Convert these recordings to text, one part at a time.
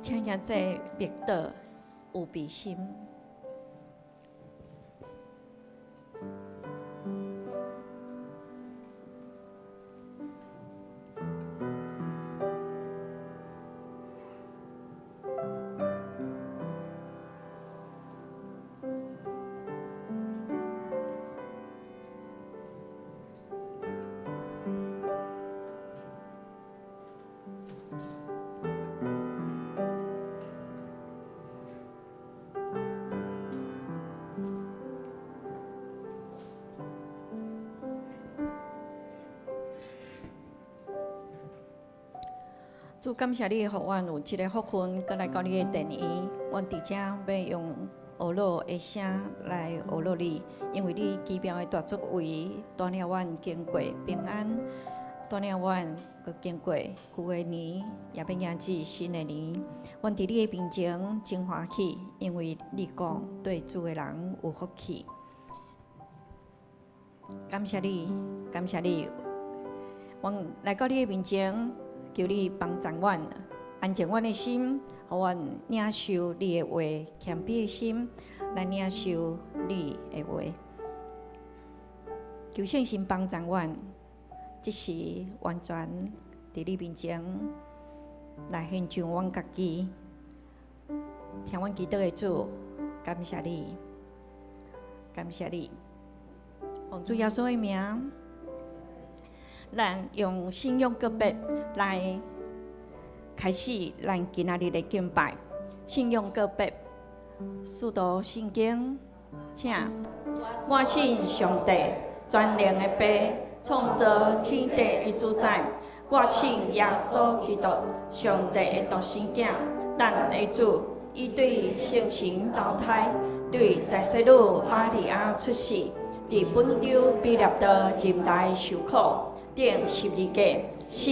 請兄姊默禱預備心。主，感謝你，予阮有這个福分，閣來到你的殿宇。阮佇遮欲用呵咾的聲來呵咾你，因為你奇妙的大作為，帶領阮經過平安，帶領阮閣經過舊的年，也欲迎接新的年。阮佇你的面前真歡喜，因為你講對主的人有福氣。感謝你，感謝你，阮來到你的面前。求你幫助阮，安靜阮的心，予阮領受你的話，謙卑的心來領受你的話。求聖神幫助阮，這時完全佇你面前來獻上阮家己，聽阮祈禱的主，感謝你，感謝你。奉主耶穌的名，咱用信仰告白來開始咱今仔日的敬拜。信仰告白，使徒信經，請。我信上帝，全能的父，創造天地的主宰。我信耶穌基督，上帝的獨生囝，咱的主，伊對聖神投胎，對在洗女瑪利亞出世，佇本丟彼拉多任內受苦，釘十字架，死，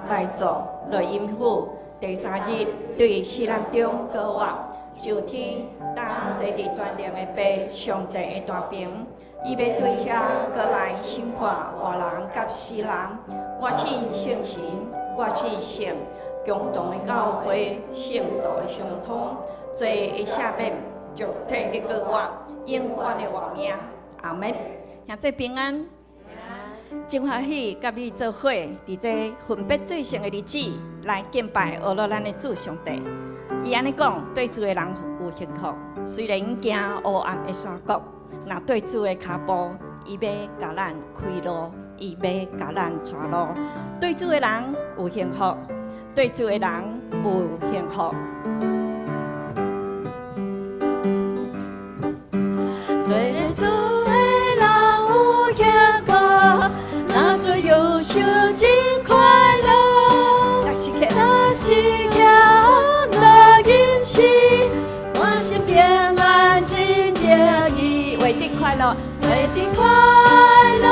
埋葬，落陰府，第三日對死人中復活，上天，擔坐佇全能的父上帝的大爿，伊欲對遐閣來審判活人佮死人。我信聖神，我信聖共同的教會，聖徒的相通，罪的赦免，肉體的復活，永遠的活命。阿門。兄弟平安，真歡喜佮你做伙，佇這分別做聖的日子來敬拜阿羅咱的主上帝。伊按呢講，對主的人有幸福，雖然行烏暗的山谷，若對主的跤步，伊欲共咱開路，伊欲共咱帶路。對主的人有幸福，對主的人有幸福。對主的人有幸福，若做憂愁真快樂。若是客，若是行樂人生，滿心平安真得意，為得快樂，為得快樂，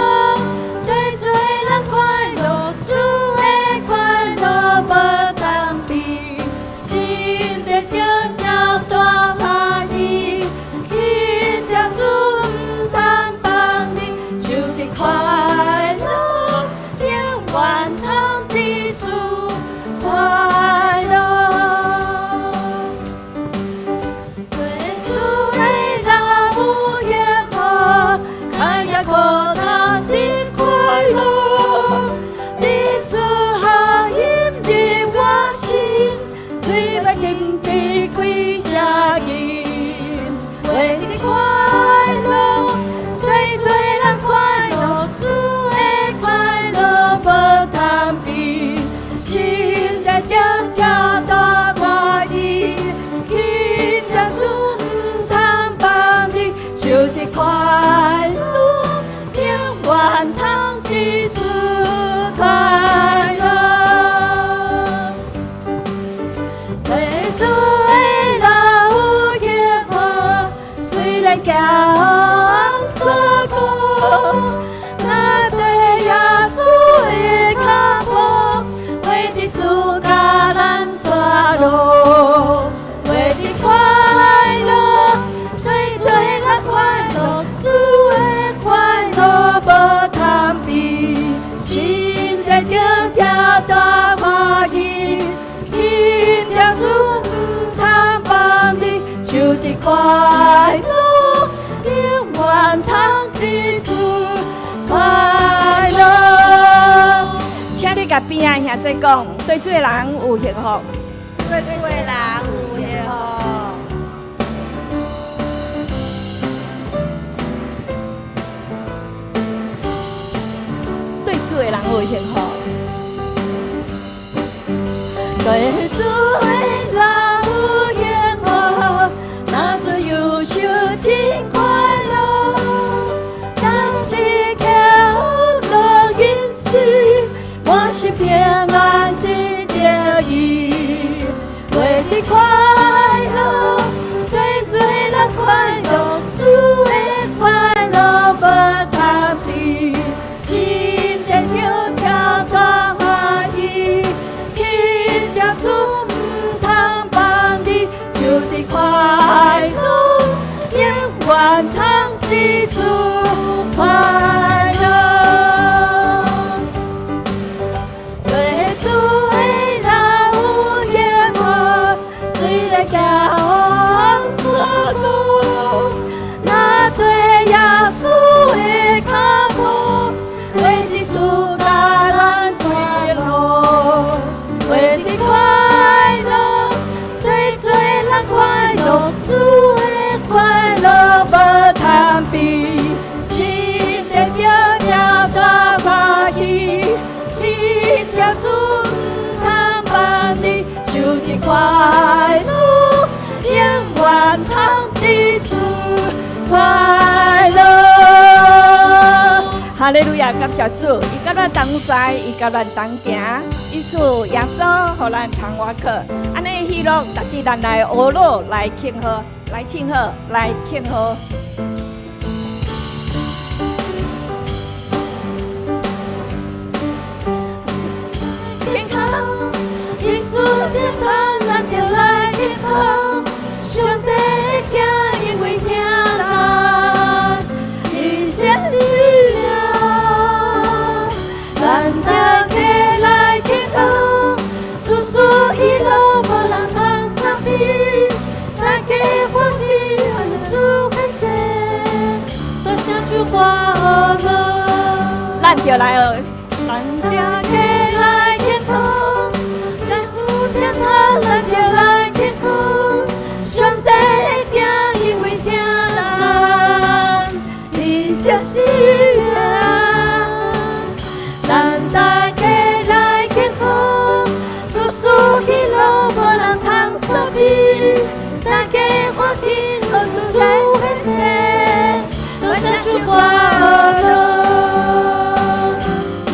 對主的人快樂，主的快樂無通比，心內著跳大歡喜，輕聽主毋通放你，就得快樂，永遠通佇主快樂。對主的人有幸福，開業苦通得快樂，佇主下音入我心，喙尾金皮歸聲音，為得快樂，對主的人快樂，主的快樂無通比，心內著跳大歡喜，輕聽主毋通放你，就得快樂，永遠通佇主快樂。對主的人有幸福，雖然行山谷，若對耶穌的跤步，為得主共咱帶路，為得快樂，對主的人快樂，主的快樂無通比，心內著跳大歡喜，輕聽主毋通放你，就得快樂，永遠通佇主快樂。請你共邊仔兄弟講，對主的人有幸福。對主的人有幸福。對主的人有幸福。對主的人有幸福，若做憂愁真快樂，若是行樂人生，滿心平安真得意，為得快樂，對主的人快樂，主的快樂無通比，心內著跳大歡喜，輕聽主毋通放你，就得快樂，永遠通佇主快樂。對主的人有幸福，雖然行山谷，若對耶穌的跤步，為得主共咱帶路，為得快樂，對主的人快樂，主的快樂無通比，快樂，永遠通佇主快樂。哈利路亞，感謝主，伊佮咱同在，伊佮咱同行，伊賜耶穌予咱通倚靠，按呢喜樂，值得咱來學樂，來慶賀，來慶賀，來慶賀。慶賀，伊賜天堂，咱著來慶賀，上帝的囝因為疼咱，伊捨生命，咱大家來慶賀，主賜喜樂，無人通相比，大家歡喜，歡主顯現，大聲唱歌樂。咱就來學，咱大家來慶賀，耶穌天堂，咱就來慶賀，上帝的囝因為疼咱，伊捨生命，咱大家來慶賀，主賜喜樂，無人通相比，大家歡喜，賀主顯現，大聲唱歌樂。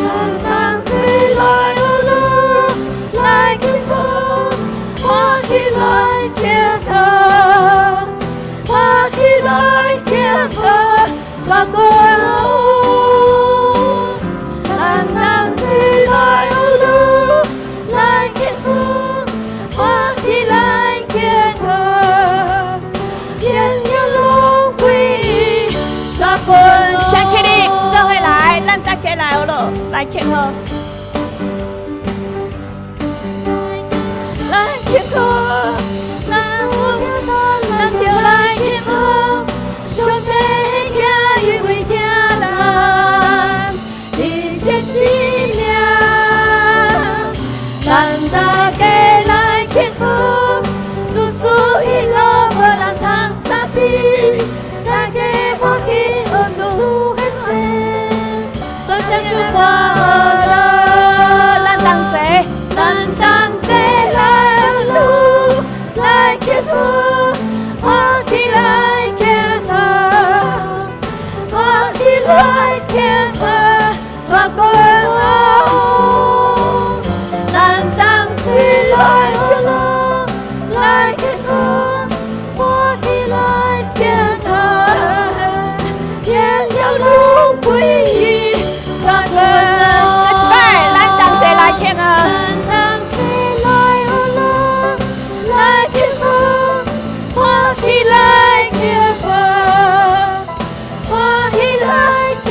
咱同齊來學樂，來慶賀，歡喜來慶賀，歡喜來慶賀，大國王。咱同齊來學樂，來慶賀，歡喜來慶賀，榮耀攏歸予大君王。請起立，做伙來，咱大家來學樂，來慶賀。來慶賀，咱咱就來慶賀，上帝的囝因為疼咱，伊捨生命，咱大家來慶賀，主賜喜樂，無人通相比，大家歡喜，賀主顯現，大聲唱歌樂。咱同齊，咱同齊來學樂，來慶賀，歡喜來慶賀，歡喜來慶賀，大國王。咱同齊來學樂，來慶賀，歡喜來慶賀，榮耀攏歸予大君王。閣一擺，咱同齊來慶賀。咱同齊來學樂，來慶賀，歡喜來慶賀，歡喜來慶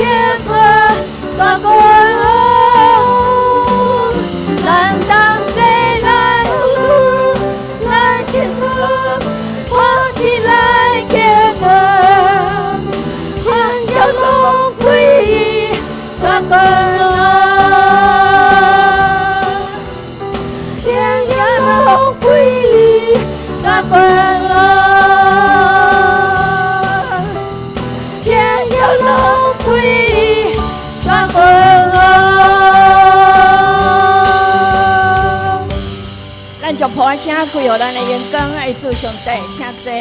賀，大國王。咱同齊來學樂，來慶賀，歡喜來慶賀，榮耀攏歸予大君王。榮耀攏歸予大君王，榮耀攏歸予大君王。咱將噗仔聲歸予咱的榮光愛主上帝，請坐。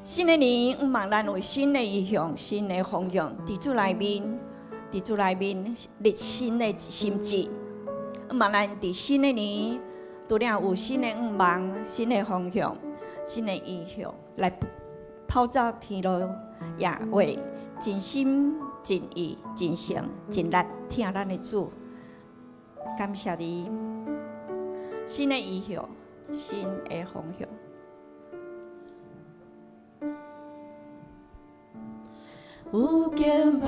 新的年，向望咱有新的異象、新的方向，佇主內面，佇主內面立新的心志。向望咱佇新的年，除了有新的向望、新的方向、新的異象，來跑走天路野話，盡心盡意、盡誠盡力疼咱的主。感謝你，新的異象、新的方向。有敬拜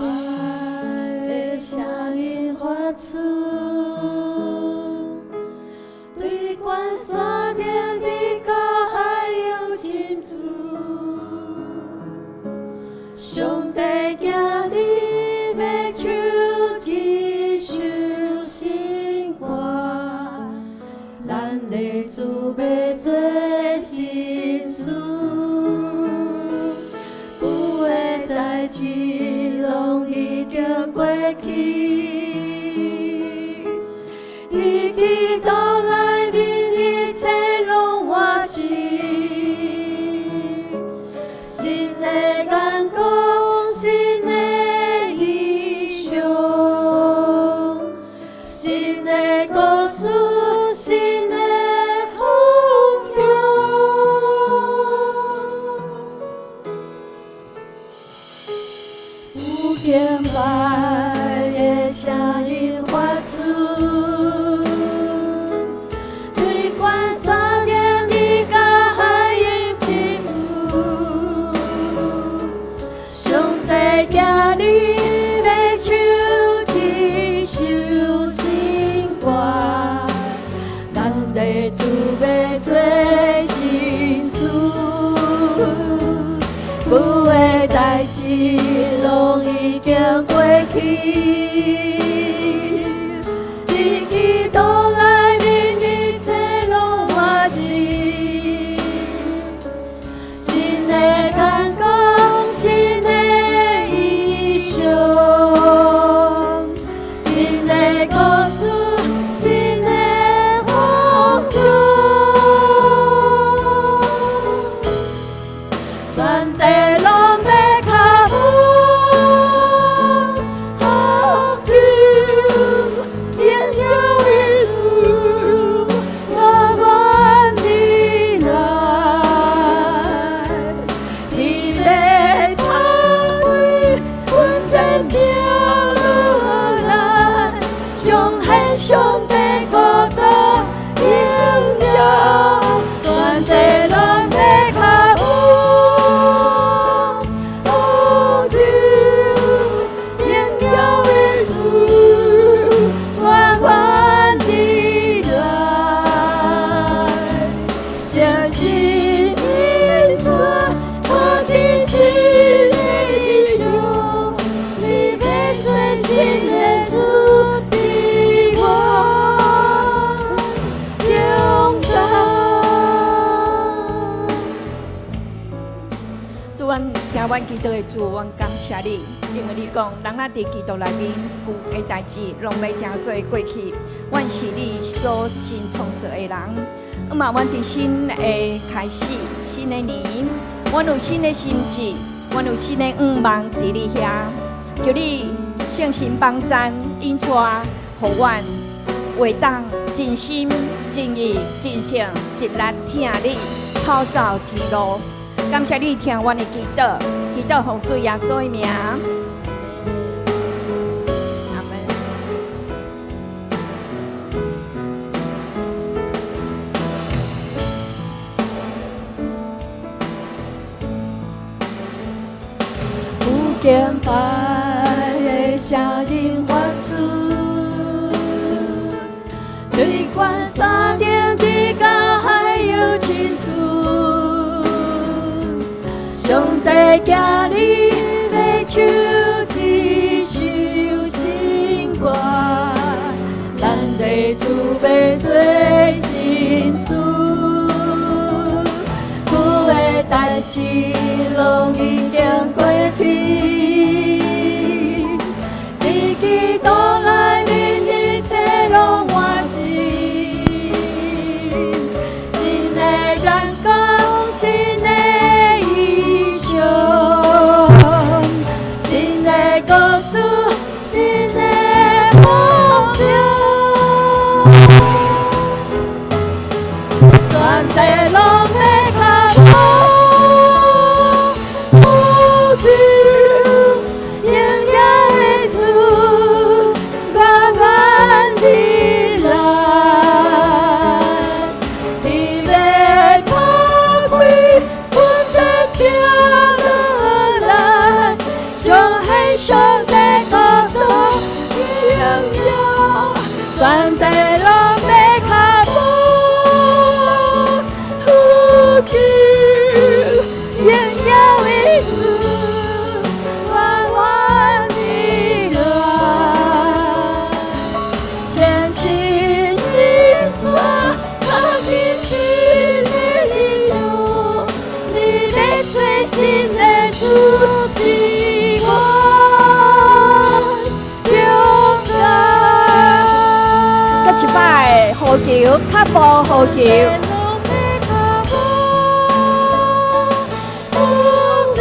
的聲音發出，對懸山頂直到海洋深處，上帝今日欲唱一首新歌，咱的主欲做新事，舊的代誌攏已經過去，佇基督內面的主欲做新事，舊的代誌攏已經過去。佇基督內面一切攏換新，新的眼光，新的異象，新的故事，新的方向，全地攏欲跤步呼求，榮耀的主慢慢地來，天欲打開，阮的命落來，彰顯上帝國度榮耀，全地攏欲跤步呼求，榮耀的主慢慢地來，相信恩主，看見新的異象，你欲做新的事佇我中間。主，阮聽阮祈禱的主，阮感謝你，因為你講，人若佇基督內面，舊的代誌攏欲成做過去。阮是你所新創造的人，嘛，阮佇新的開始，新的年，阮有新的心志，阮有新的願望佇你遐，求你聖神幫贊引帶，予阮會當盡心、盡意、盡性、盡力疼你，跑走天路。感謝你聽阮的祈禱，祈禱奉主耶穌的名。阿門。有敬拜的聲音發出，對關山頂直到海洋深處，上帝今日欲唱一首新歌，咱的主欲做新事，舊的代誌攏已經過去，佇基督內面一切攏換新，新的眼光，新的異象，新的故事，新的方向，全地攏欲跤步呼求，榮耀的主慢慢地來，天欲打開，阮的命落來，彰顯上帝國度榮耀，全地攏欲跤步呼求，榮耀的主慢慢地來，相信恩主，看見新的異象，你欲做新的事佇我中間。閣一擺呼求，跤步呼求。攏欲跤步呼求，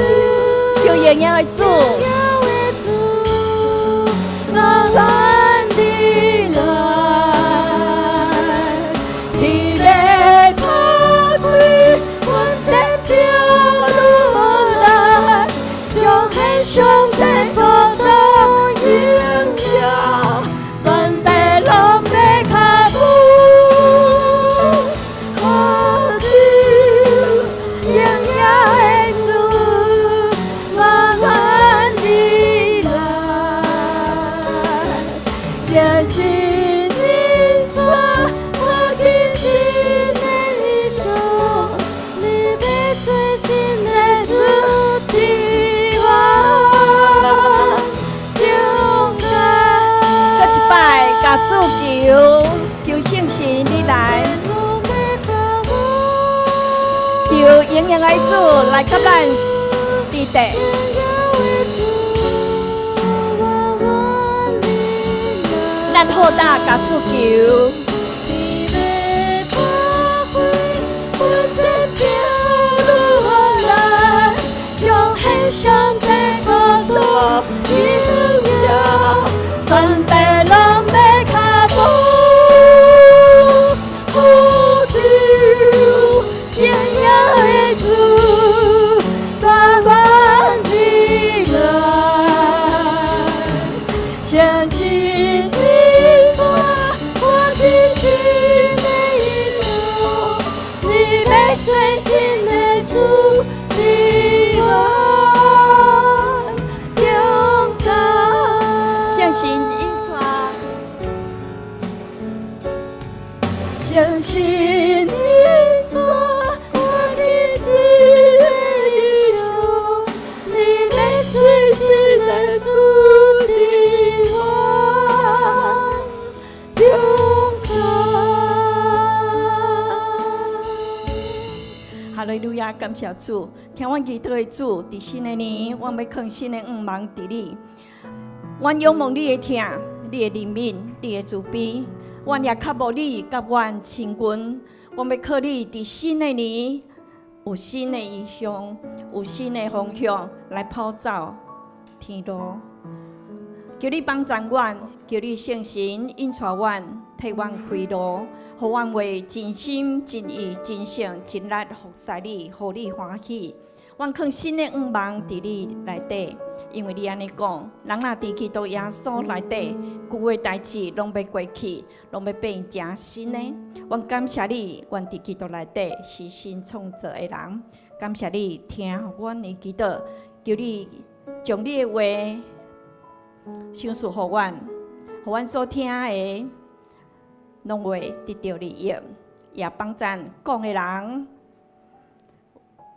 求榮耀的主，榮耀的主慢慢地來，天欲打開，阮的命落來，彰顯上帝國度榮耀，全地攏欲跤步呼求，榮耀的主慢慢地來，來，求榮耀的主來佮咱佇地。咱好膽共主求。全地攏欲跤步，呼求榮耀的主，帶阮入來，相信你帶我佇新的異象，你欲做新的事，佇阮中間。聖神引帶，相信你帶我佇新的異象，你欲做新的事，佇阮中間。哈利路亞，感謝主，聽阮祈禱的主，佇新的年，阮欲囥新的願望佇你。阮仰望你的疼，你的憐憫，你的慈悲，阮也渴慕你，佮阮親近。阮欲靠你，佇新的年有新的異象，有新的方向來跑走天路。求你幫贊阮，求你聖神引帶阮，替阮開路，予阮會盡心盡意、盡性盡力服侍你，予你歡喜。阮囥新的願望佇你內底，因為你按呢講，人若佇基督耶穌內底，舊的代誌攏欲過去，攏欲變成新的。阮感謝你，阮佇基督內底是新創造的人。感謝你聽阮的祈禱，求你將你的話賞賜予阮，予阮所聽的攏會得著利益，也幫贊講的人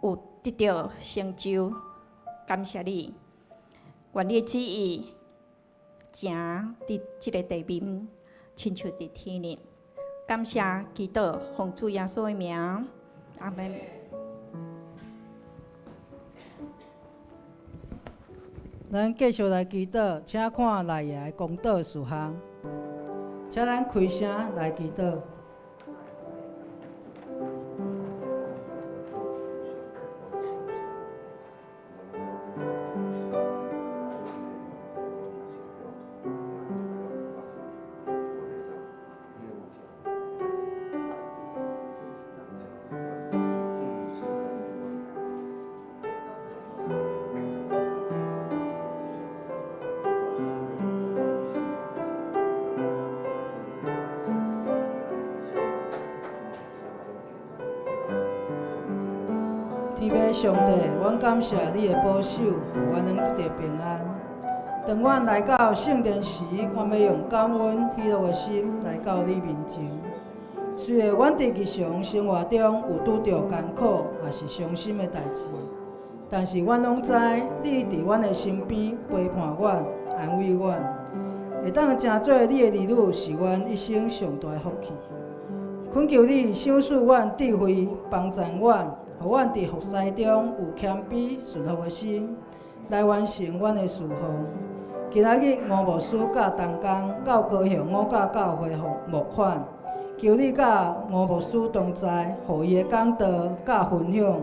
有得著成就。感謝你，願你的旨意成佇這个地面，親像佇天頂。感謝祈禱，奉主耶穌的名，阿們。咱繼續來祈禱，請看內頁的公禱事項，請咱開聲來祈禱。天父上帝，阮感謝你的保守，予阮攏得著平安。當阮來到聖殿時，阮欲用感恩喜樂的心來到你面前。雖然阮佇日常生活中有拄著艱苦，抑是傷心的代誌，但是阮攏知你佇阮的身邊陪伴阮、安慰阮。會當成做你的兒女，是阮一生上大的福氣。懇求你賞賜阮智慧，幫贊阮，予阮佇服侍中有謙卑順服的心，來完成阮的侍奉。今仔日吳牧師佮同工到高雄五甲教會募款，求你佮吳牧師同在，予伊的講道佮分享，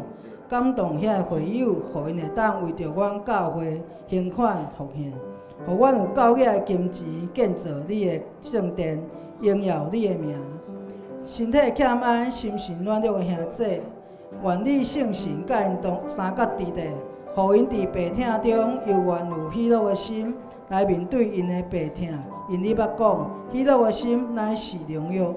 感動遐个會友，予𪜶會當為著阮教會捐款奉獻，予阮有夠額的金錢建造你的聖殿，榮耀你的名。身體欠安、心神軟弱的兄弟，願你聖神佮𪜶同相佮佇咧，予𪜶佇病痛中猶原有喜樂的心來面對𪜶的病痛。因你捌講，喜樂的心乃是良藥，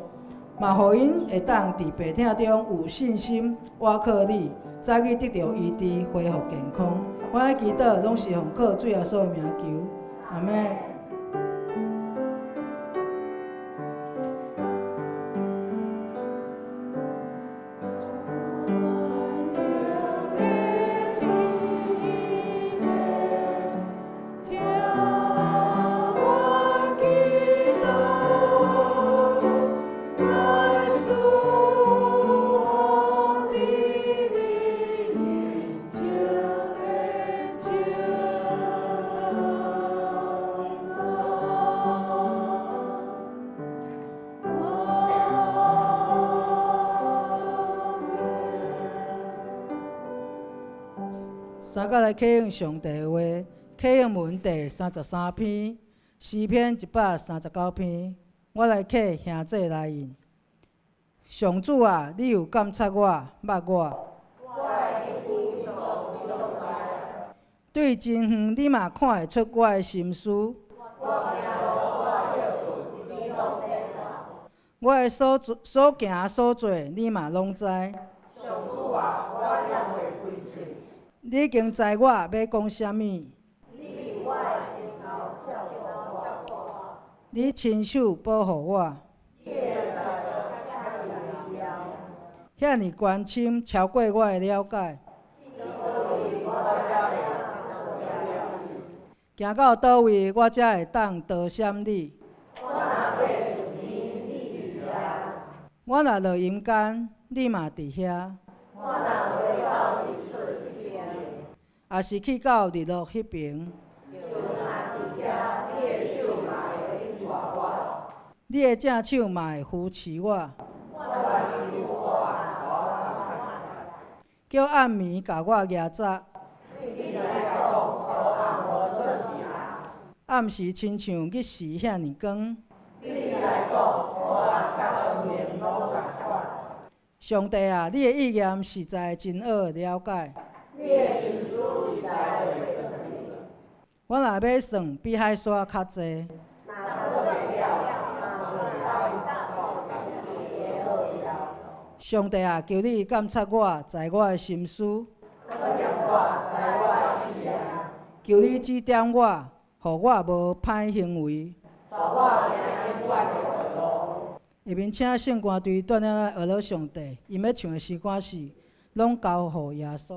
嘛予𪜶會當佇病痛中有信心，倚靠你，早日得著醫治，恢復健康。我的祈禱攏是奉靠主耶穌的名求，阿們。聽阮祈禱，來三甲來啟應上帝的話，啟應文第33篇，詩篇139篇。我來啟兄弟來應。上主啊，你有監察我，捌我。對真遠，你嘛看會出我的心思。我的所做所行所做，你嘛攏知。你已經知我欲講啥物。你親手保護我。遐爾關深，超過我的了解。行到佗位，我才會當逃閃你？我若落陰間，你嘛佇遐。抑是去到日落彼爿，你的正手嘛會扶持我。叫暗暝共我夯紮。暗時親像日時遐爾光。上帝啊，你的意念實在真好了解。我若欲算，比海沙較濟。上帝啊，求你監察我，知我的心思。求你指點我，予我無歹行為。下面請聖歌隊帶領咱學樂上帝，𪜶欲唱的詩歌是《攏交予耶穌》。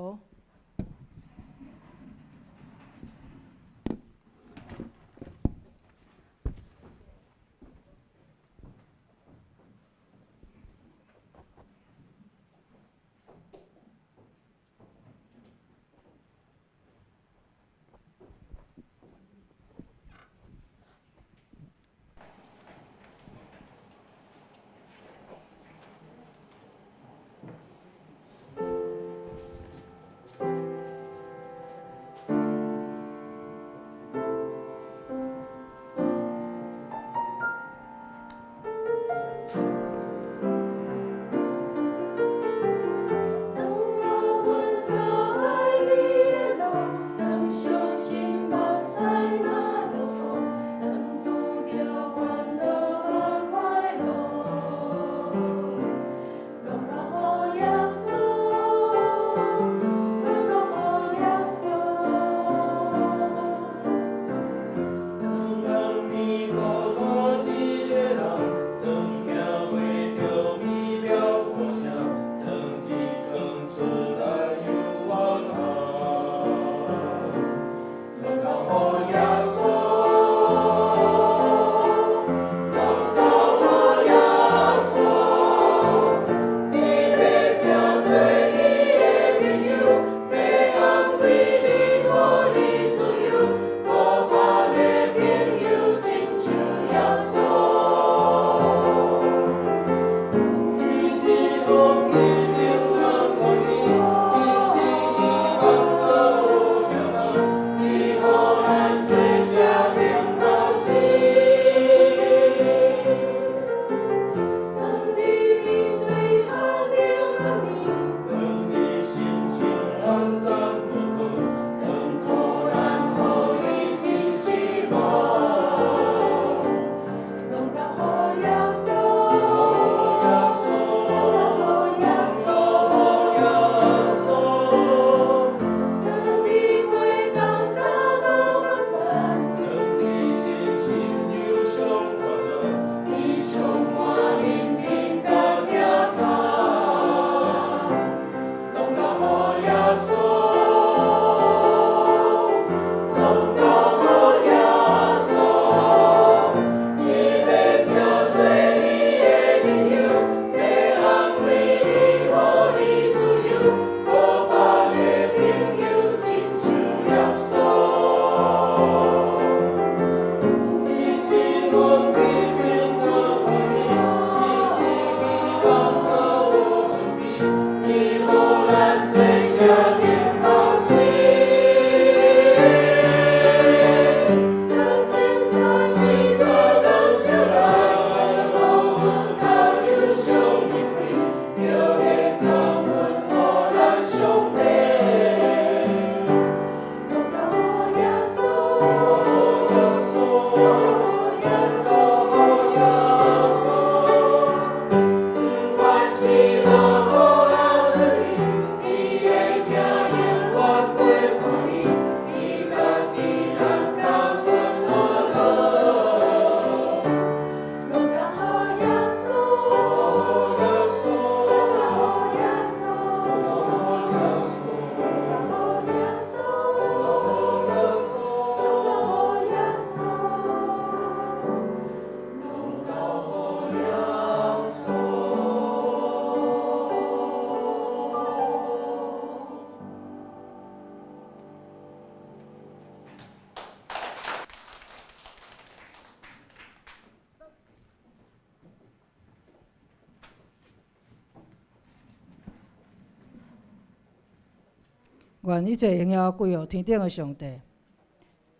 願一切榮耀歸予天頂的上帝。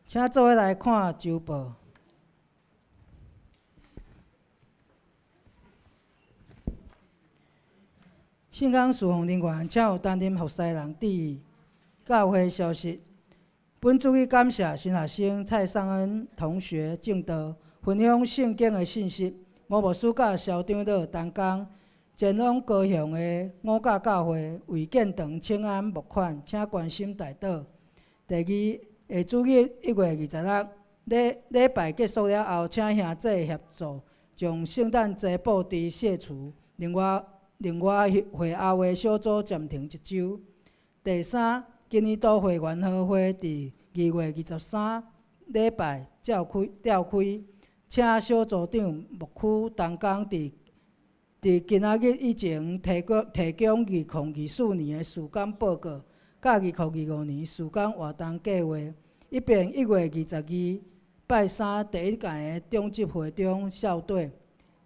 請做伙來看週報。聖工事奉人員，請有擔任服侍人致意。教會消息：本主日感謝新學生蔡尚恩同學證道，分享聖經的信息。吳牧師佮蕭長老同工前往高雄的五甲教會為建堂請安募款，請關心代禱。第二，下主日1月26禮禮拜結束了後，請兄弟協助將聖誕節布置卸除。另外，另外會後的小組暫停一週。第三，今年度會員和會佇2月23禮拜召開召開，請小組長牧區同工佇佇今仔日以前提供提供2024年的事工報告，佮2025年事工活動計劃，以便1月22拜三第一屆的長執會中校對。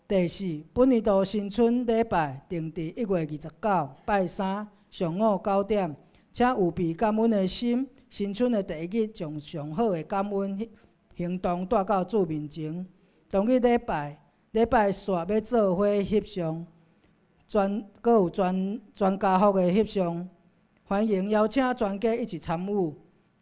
第四，本年度新春禮拜定佇1月29拜三上午9點，請預備感恩的心，新春的第一日將上好的感恩行動帶到主面前。當日禮拜禮拜煞欲做伙翕相，全閣有全全家福的翕相，歡迎邀請全家一起參與。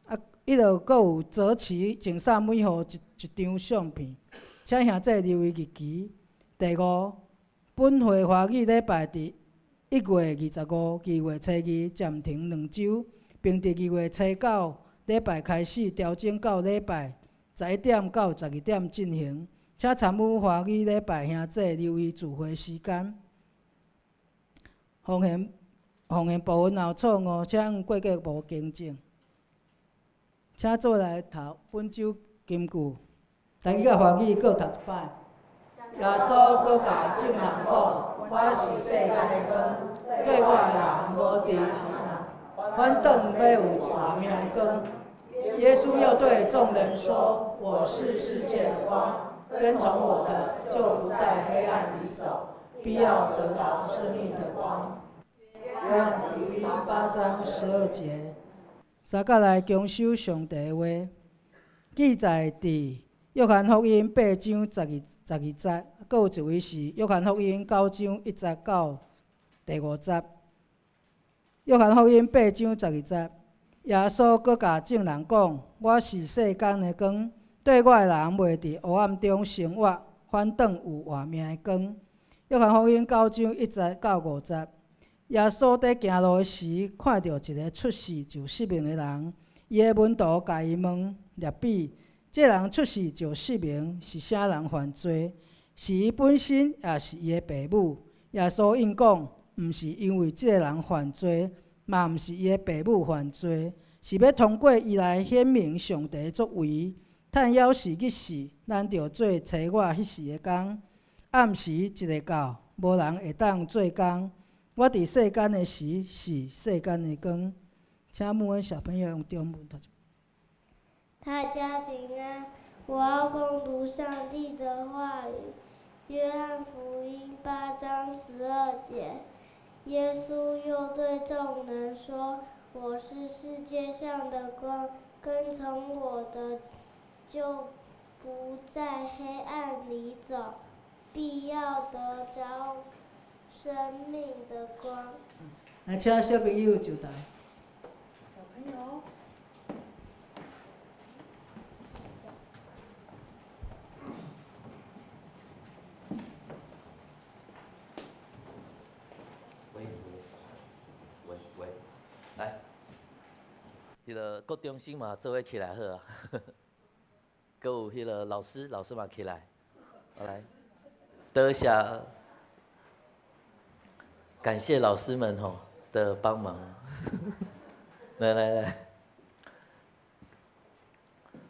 啊，彼落閣有早起贈送每戶一一張相片，請兄弟留意日期。第五，本會華語禮拜佇1月25、2月初二暫停兩週，並佇2月初九禮拜開始調整到禮拜11點到12點進行。請參與華語禮拜兄弟留意聚會時間。方言方言部分若有錯誤，請按過過無更正。請做來讀本週金句，台語佮華語閣讀一擺。耶穌閣共眾人講：我是世間的光，綴我的人無佇黑暗，反轉欲有活命的光。耶穌又對眾人說：我是世界的光，跟從我的，就不在黑暗裡走，必要得著生命的光。約翰福音8章12節，三角來遵守上帝的話，記載佇約翰福音8章12、12節，閣有一位是約翰福音9章1節到第5節。約翰福音8章12節，耶穌閣共眾人講：我是世間的光，綴我的人袂佇黑暗中生活，反轉有活命的光。約翰福音9章1節到5節，耶穌佇行路的時，看著一个出世就失明的人，伊的門徒共伊問：辣彼，這人出世就失明，是啥人犯罪？是伊本身，抑是伊的爸母？耶穌應講：毋是因為這个人犯罪，嘛毋是伊的爸母犯罪，是欲通過伊來顯明上帝作為。趁猶是日時，咱著做差我彼時的工。暗時一下到，無人會當做工。我佇世間的時，是世間的光。請問小朋友用中文讀。大家平安，我要恭讀上帝的話語。約翰福音8章12節，耶穌又對眾人說：我是世界上的光，跟從我的，就不在黑暗裡走，必要得著生命的光。來，請小朋友就台。小朋友。喂喂喂，來，彼个國中生嘛做伙起來好啊，閣有彼个老師，老師嘛起來，來，多謝，感謝老師們吼的幫忙，來來來，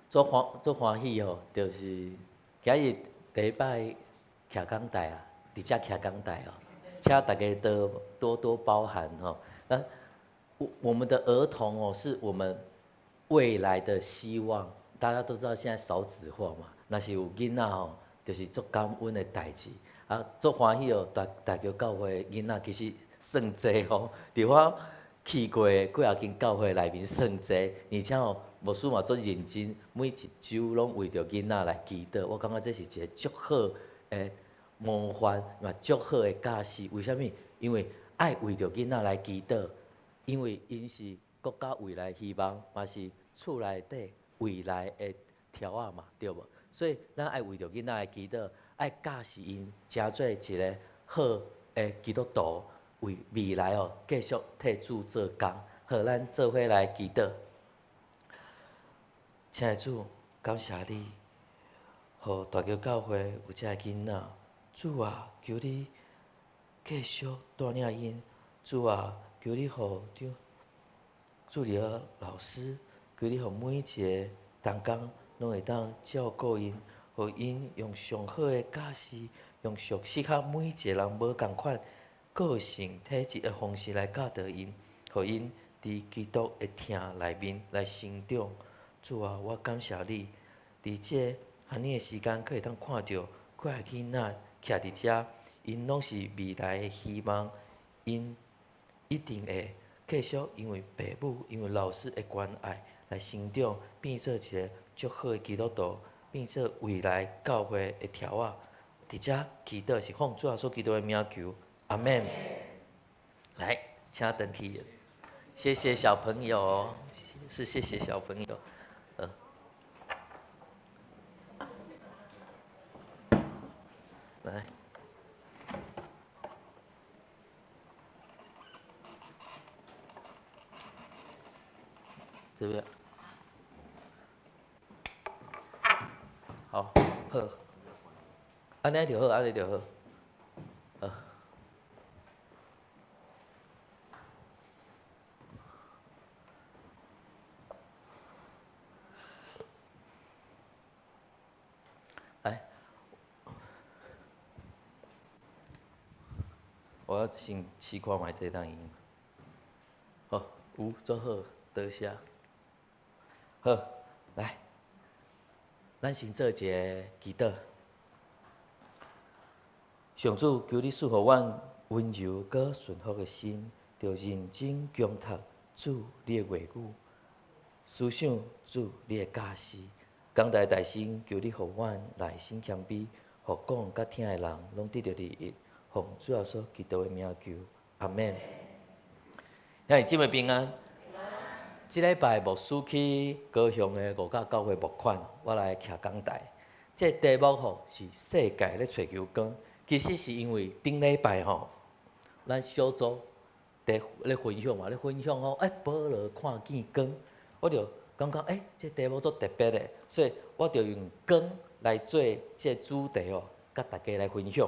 足歡足歡喜吼，就是今日第一擺徛講台啊，佇遮徛講台哦，請大家都多多包涵吼。那我們的兒童哦，是我們未來的希望。大家都知道現在少子化嘛，若是有囡仔吼，就是足感恩的代誌。啊，足歡喜哦，大大橋教會囡仔其實算濟吼。佇我去過幾仔間教會內面算濟，而且吼牧師嘛足認真，每一週攏為著囡仔來祈禱。我感覺這是一個足好的模範，嘛足好的教示。為啥物？因為愛為著囡仔來祈禱，因為𪜶是國家未來希望，嘛是厝內底未來的柱仔嘛，對無？所以咱愛為著囡仔來祈禱，愛教示𪜶成做一個好的基督徒，為未來哦繼續替主做工。好，咱做伙來祈禱。親愛的主，感謝你，予大橋教會有這个囡仔。主啊，求你繼續帶領𪜶。主啊，求你予助理老師，求你予每一个同工攏會當照顧𪜶，予𪜶用上好的教示，用上適合每一个人無仝款個性體質的方式來教導𪜶，予𪜶佇基督的疼內面來成長。主啊，我感謝你，佇這個按呢的時間，閣會當看著幾个囡仔徛佇遮，𪜶攏是未來的希望，𪜶一定會繼續因為爸母、因為老師的關愛來成長，變做一个足好的基督徒，變做未來教會的柱仔。佇遮祈禱是奉主耶穌基督的名求，阿們。來，請轉去。謝謝小朋友，是謝謝小朋友。來，這邊，好，好，按呢就好，按呢就好，好。來，我要先試看覓這當用。好，有，做好，多謝。好，來，咱先做一个祈禱。上主，求你賜予阮溫柔閣順服的心，著認真恭讀主你的話語，思想主你的教示。講台大師，求你予阮內心謙卑，予講佮聽的人攏得著利益。奉主耶穌基督的名求，阿們。兄弟姊妹平安。這禮拜牧師去高雄的五甲教會募款，我來徛講台。這個題目吼是世界咧揣求光，其實是因為頂禮拜吼，咱小組佇咧分享嘛，咧分享講，保羅看見光，我就感覺這題目足特別的，所以我就用光來做這個主題哦，佮大家來分享。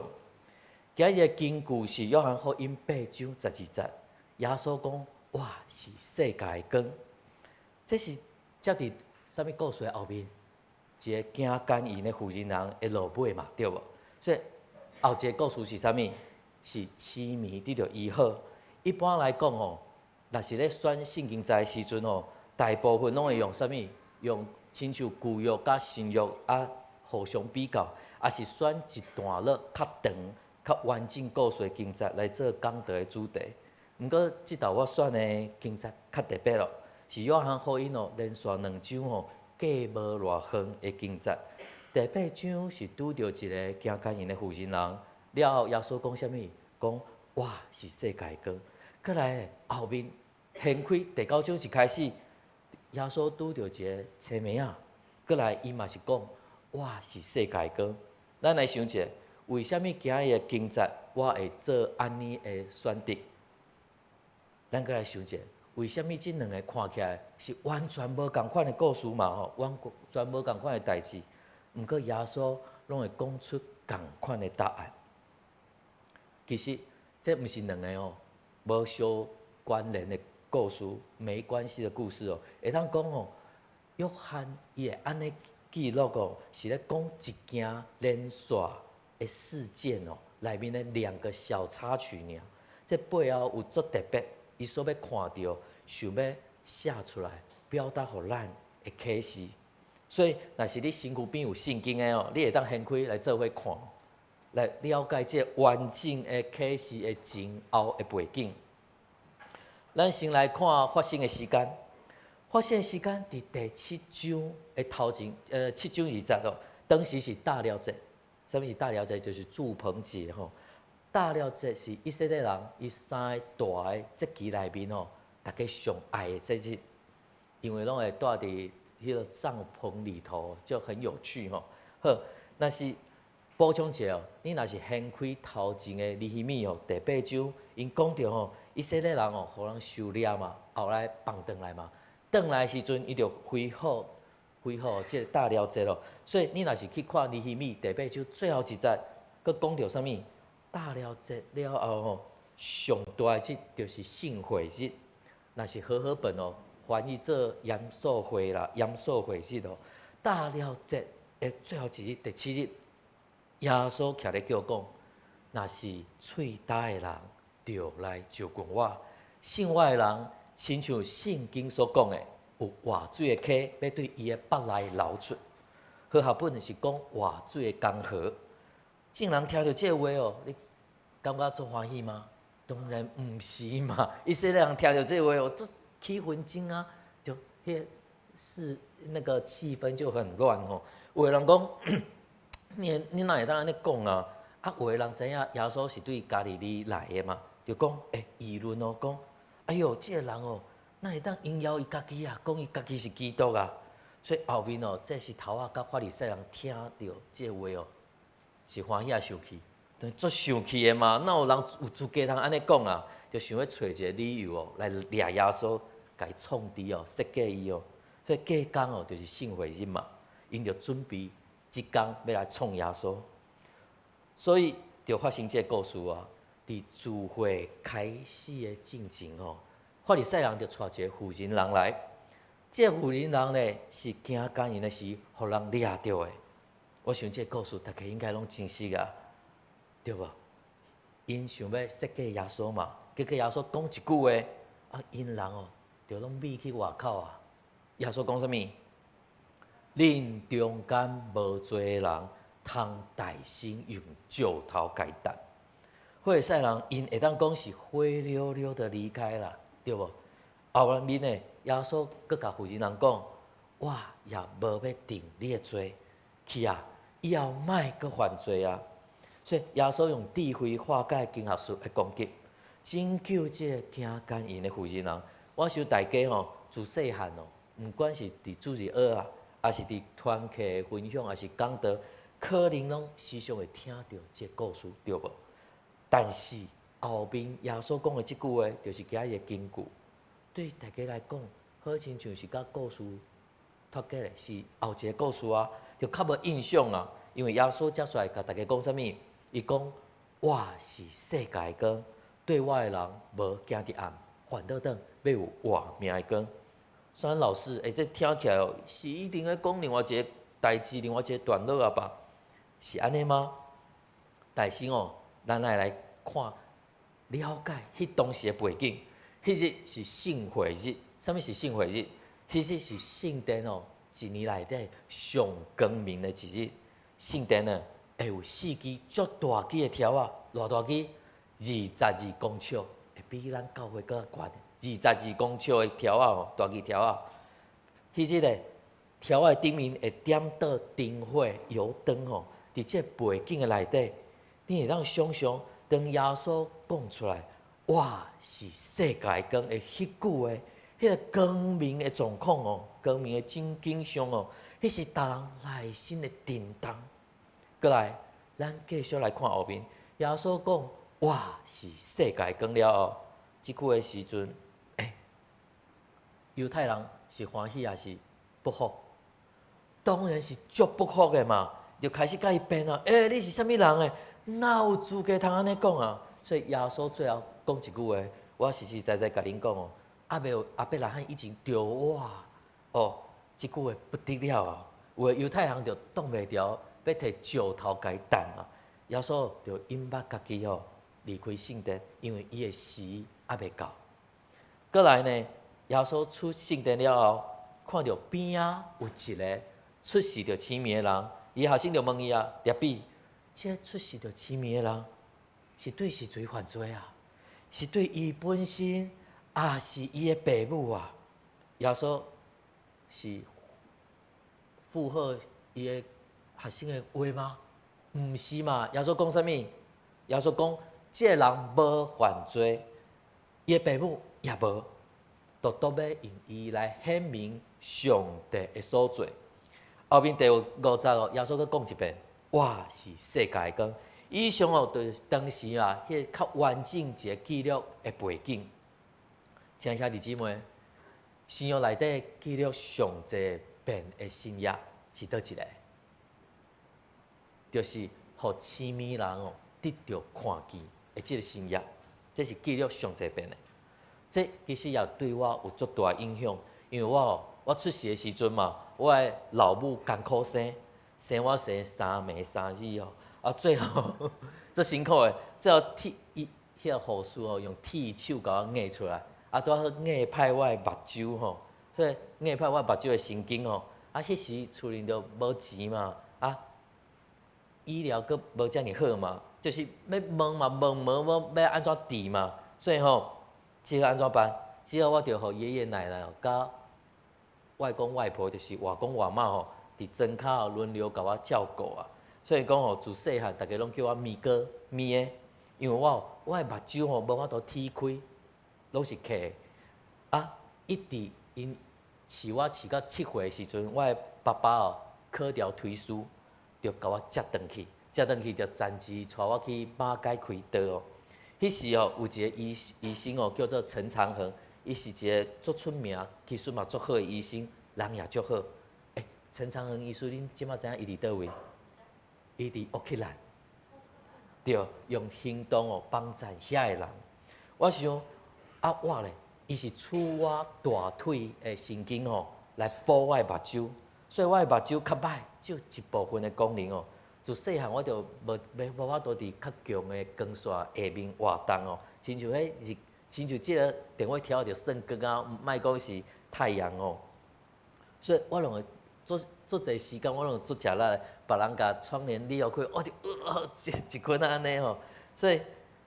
今日的經句是約翰福音八章十二節，耶穌講：我是世界的光。這是接佇啥物故事的後面？一个行姦淫的婦人人的落尾嘛，對無？所以後一个故事是啥物？是痴迷得著醫好。一般來講吼，若是咧選聖經節的時陣吼，大部分攏會用啥物？用親像舊約佮新約啊互相比較，抑是選一段落較長、較完整故事的經節來做講道的主題。毋過，這道我選的經節較特別咯，是約翰福音哦，連續兩章吼，隔無偌遠的經節。第八章是拄著一个行姦淫的婦人人，了後耶穌講啥物？講我是世界光。閣來後面掀開第九章一開始，耶穌拄著一个青妹仔，閣來伊嘛是講我是世界光。咱來想一下，為啥物今日的經節我會做按呢的選擇？咱閣來想一下，為啥物這兩个看起來是完全無仝款的故事嘛？吼，完全無仝款的代誌，毋過耶穌攏會講出仝款的答案。其實這毋是兩个哦，無相關聯的故事，沒關係的故事哦。會當講哦，約翰伊會按呢記錄哦，是咧講一件連續的事件哦，內面的兩個小插曲爾。這背後有足特別，伊所欲看著，想欲寫出來，表達予咱的啟示。所以，若是你身軀邊有聖經的哦，你會當掀開來做伙看，來了解這個完整的啟示的前後的背景。咱先來看發生的時間。發生的時間佇第七章的頭前，7章2節哦。當時是大寮節，啥物是大寮節？就是住棚節吼。大寮節是以色列人伊三個大的節期內面吼，大家上愛的節日，因為攏會蹛佇彼個帳篷裡頭，就很有趣吼。好，若是補充一下哦，你若是掀開頭前的尼希米哦，第八章，𪜶講著吼，以色列人哦，予人收掠嘛，後來放轉來嘛，轉來的時陣，伊就恢復恢復這個大寮節咯。所以你若是去看尼希米第八章最後一節，閣講著啥物？大寮節了後吼，上大的日就是聖會日，若是和合本哦，翻譯做嚴肅會啦，嚴肅會日哦。大寮節的最後一日，第七日，耶穌徛咧叫講：若是喙焦的人，就來就近我；信我的人，親像聖經所講的，有活水的溪欲對伊的腹內流出。和合本是講活水的江河。眾人聽著這個話哦，你感覺足歡喜嗎？當然毋是嘛！以色列人聽著這個話哦，足氣氛真啊，就彼個是那個氣氛就很亂吼。有的人講，你哪會當按呢講啊？啊，有的人知影耶穌是對加利利來的嘛，就講議論哦，講，哎喲，這個人哦，哪會當榮耀伊家己啊？講伊家己是基督啊！所以後面哦，祭司頭仔佮法利賽人聽著這個話哦，是歡喜抑生氣？足生氣的嘛，哪有人有資格通按呢講啊？就想欲揣一個理由哦，來掠耶穌，共伊創治哦，設計伊哦。所以隔工哦，就是聖會日嘛，𪜶就準備這工欲來創耶穌。所以就發生這個故事啊。佇聚會開始的進前哦，法利賽人就帶一個婦人人來。這個婦人人呢，是行姦淫的時，予人掠著的。我想這個故事，大家應該攏真熟啊，對無？𪜶想欲設計耶穌嘛，結果耶穌講一句話，啊，𪜶人哦，就攏覕去外口啊。耶穌講啥物？恁中間無罪的人，通大聲用石頭共伊擲。法利賽人𪜶會當講是灰溜溜的離開啦，對無？後面呢，耶穌閣共婦人人講：我也無欲定你的罪，去啊，以後莫閣犯罪啊。所以耶穌用智慧化解經學士的攻擊，拯救這個行姦淫的婦人人。我想大家吼，自細漢哦，毋管是佇主日學啊，抑是佇團契分享，抑是講道，可能攏時常會聽著這個故事，對無？但是後面耶穌講的這句話，就是今日的金句，對大家來講，好親像是佮故事脫節的，是後一個故事啊，就較無印象啊。因為耶穌接下來共大家講啥物？伊講：我是世界的光，綴我的人無行佇暗，反倒轉欲有活命的光。雖然老師，這聽起來哦，是一定咧講另外一個代誌，另外一個段落啊吧？是按呢嗎？但是哦，咱愛來看了解彼當時的背景。彼日是聖會日，啥物是聖會日？彼日是聖殿哦，一年內底上光明的一日。聖殿呢，會有四支足大支的柱仔，偌大支？22公尺，會比咱教會閣較懸。22公尺的柱仔哦，大支柱仔。彼日咧，柱仔頂面會點著燈火、油燈吼。佇這個背景的內底，你會當想象，當耶穌講出來，我是世界光的彼句話，彼個光明的狀況哦，光明的真景象哦，彼是逐人內心的震動。閣來，咱繼續來看後面，耶穌講我是世界光了後，這句話時陣，猶太人是歡喜抑是不服？當然是足不服的嘛，就開始共伊辯啊！你是啥物人的？哪有資格通按呢講啊？所以耶穌最後講一句話，我實實在在共恁講哦，猶未有亞伯拉罕以前就有我哦，這句話不得了啊！有的猶太人就擋袂牢，欲提石頭共伊擲啊！耶穌就隱瞞家己哦，離開聖殿，因為伊的時猶未到。閣來呢，耶穌出聖殿了後，看著邊仔有一個出世就痴迷的人，伊學生就問伊啊：拉比，這個出世就痴迷的人是對誰犯罪啊？是對伊本身，也是伊的爸母啊。耶穌是附和伊的學生的話嗎？毋是嘛？耶穌講啥物？耶穌講，這個人無犯罪，伊的爸母也無，獨獨欲用伊來顯明上帝的所做。後面第五節哦，耶穌閣講一遍：我是世界的光。以上哦，就是當時啊，彼個較完整一個記錄的背景。親愛兄弟姊妹，新約內底記錄上濟遍的新約是佗一個？就是予痴盲人哦得著看見的這個新約，這是記錄上濟遍的。這其實也對我有足大影響，因為我哦，我出世的時陣嘛，我的老母艱苦生，生我生三暝三日哦，啊最後足辛苦的，最後剃伊彼個護士哦，用剃手共我壓出來，啊拄好壓歹我的目睭吼，所以壓歹我目睭的神經吼，啊彼時厝裡就無錢嘛，啊醫療閣無遮爾好嘛，就是欲問嘛問無無欲按怎治嘛，所以吼，只好按怎辦？只好我就予爺爺奶奶哦，佮外公外婆，就是外公外媽吼，佇莊跤輪流共我照顧啊。所以講吼，自細漢逐家攏叫我咪哥咪的，因為我我的目睭吼無法度踢開，攏是開的。啊，一直𪜶飼我飼到7歲的時陣，我的爸爸哦考著推書，就共我接轉去，接轉去就暫時帶我去馬偕開刀哦。彼時哦，有一個醫醫生哦，叫做陳長恆，伊是一個足出名、技術嘛足好的醫生，人也足好。欸，陳長恆醫師，恁這馬知影伊佇佗位？伊佇烏克蘭，對，用行動哦幫贊遐的人。我想啊，我咧，伊是取我大腿的神經吼來補我的目睭，所以我的目睭較歹，只有一部分的功能哦。自細漢我就無袂無法度佇較強的光線下面活動哦，親像彼是親像這个電話條就算光啊，莫講是太陽哦。所以我攏會足足濟時間，我攏足食力，別人共窗簾裂開，我就一一困按呢吼。所以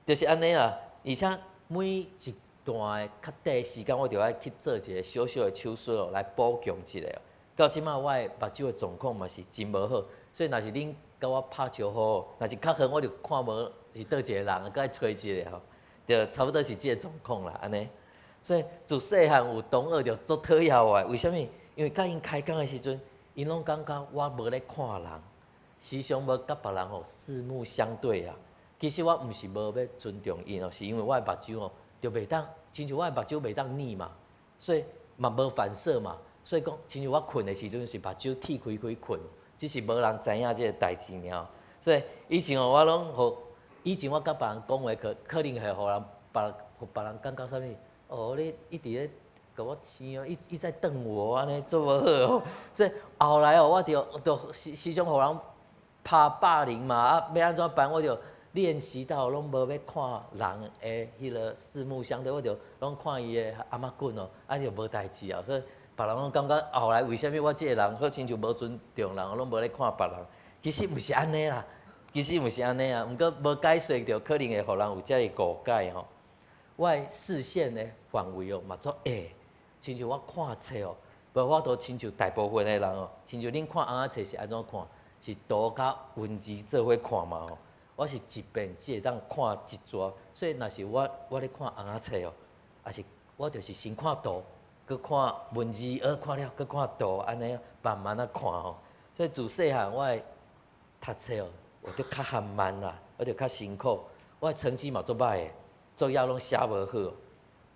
就是按呢啦，而且每一段的較短的時間，我就愛去做一個小小的手術哦，來補強一下。到這馬我的目睭的狀況嘛是真無好，所以若是恁共我拍招呼，若是較遠我就看無是佗一個人，閣愛揣一下吼，就差不多是這个狀況啦，按呢。所以自細漢有同學就足討厭我，為啥物？因為佮𪜶開講的時陣，𪜶攏感覺我無咧看人，時常無佮別人吼四目相對啊。其實我毋是無欲尊重𪜶哦，是因為我的目睭吼就袂當，親像我的目睭袂當睨嘛，所以嘛無反射嘛。所以講，親像我睏的時陣是目睭鐵開開睏，只是無人知影這个代誌爾。所以以前哦，我攏予以前我佮別人講話，可可能會予人別予別人感覺啥物？哦，你一直咧共我黐哦，一一直在瞪我按呢，足無好哦。所以後來哦，我就就時時常予人拍霸凌嘛，啊，欲按怎辦？我就練習到攏無欲看人的彼个四目相對，我就攏看伊的頷仔骨哦，啊就無代誌啊。所以別人攏感覺後來為啥物我這个人好親像無尊重人，攏無咧看別人。其實毋是按呢啦，其實毋是按呢啊。毋過無解釋著，可能會予人有這个誤解吼。我的視線的範圍哦嘛足狹，親像我看冊哦，無法度親像大部分的人哦，親像恁看尪仔冊是按怎看？是圖佮文字做伙看嘛吼。我是一遍只會當看一逝，所以若是我我咧看尪仔冊哦，抑是我就是先看圖，閣看文字，看了閣看圖，按呢慢慢仔看吼。所以自細漢我的讀冊哦，我就較緩慢啦，我就較辛苦，我的成績嘛足歹的，作業攏寫無好。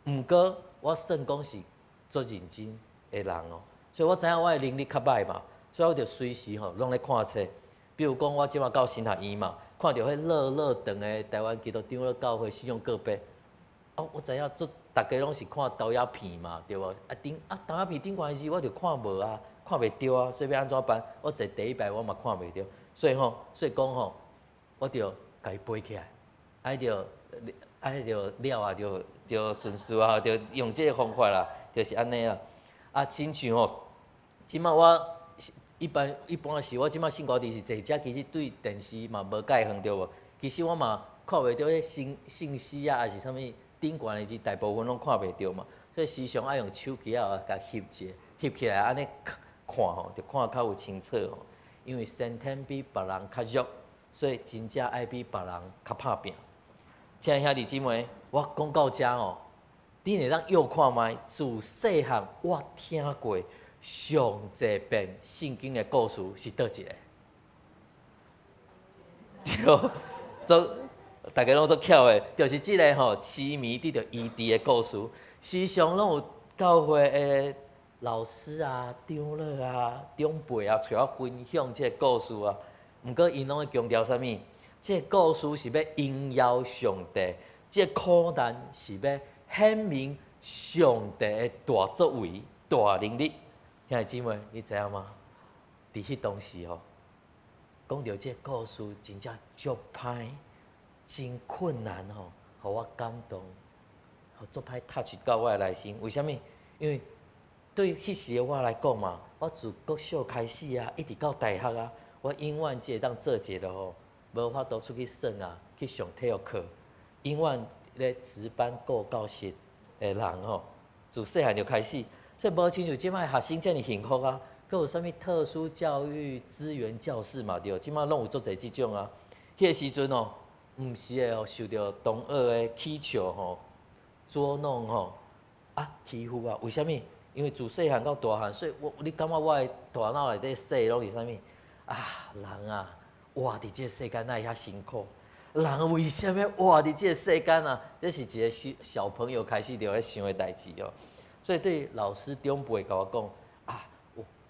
毋過我算講是足認真的人哦，所以我知影我的能力較歹嘛，所以我就隨時吼攏咧看冊。比如講，我這馬到神學院嘛，看著彼落落長的台灣基督長老教會信仰告白，哦，我知影足逐家攏是看投影片嘛，對無？啊頂啊投影片頂懸的時，我就看無啊，看袂著啊，所以欲按怎辦？我坐第一排我嘛看袂著，所以吼，所以講吼，我就共伊背起來，啊就啊就了啊，就就順序啊，就用這个方法啦，就是按呢啦。啊，親像吼，這馬我一般一般是我這馬姓高佇是坐遮，其實對電視嘛無蓋遠對無？其實我嘛看袂著彼信信息啊，抑是啥物頂頂懸的字大部分攏看袂著嘛，所以時常愛用手機仔共翕一下，翕起來按呢看吼，就看較有清楚吼。因為先天比別人較弱，所以真正愛比別人較拍拚。親愛兄弟姊妹，我講到遮哦，你會當臆看覓，自細漢我聽過上濟遍聖經的故事是佗一個？對，做大家攏足巧的，就是這个吼痴迷得著醫治的故事，時常攏有教會的老師啊、長老啊、長輩啊，揣我分享這个故事啊。毋過𪜶攏會強調啥物？這个故事是欲榮耀上帝，這个苦難是欲顯明上帝的大作為、大能力。兄弟姊妹，你知影嗎？佇彼當時吼，講著這个故事真正足歹，真困難吼，予我感動，予足歹 touch 到我的內心。為啥物？因為對彼時的我來講嘛，我自國小開始啊，一直到大學啊，我永遠只會當做一个吼，無法度出去耍啊，去上體育課，永遠咧值班顧教室的人吼，自細漢就開始，所以無親像這擺學生遮爾幸福啊，閣有啥物特殊教育資源教室嘛對，這擺攏有足濟這種啊。彼個時陣哦，毋時會哦受著同學的取笑吼、捉弄吼、啊欺負啊，為啥物？因為自細漢到大漢，所以我你感覺我的大腦內底說攏是啥物？啊，人啊，活佇這個世間哪會遐辛苦？人為啥物活佇這個世間啊？這是一個小小朋友開始就咧想的代誌哦。所以對老師長輩共我講啊，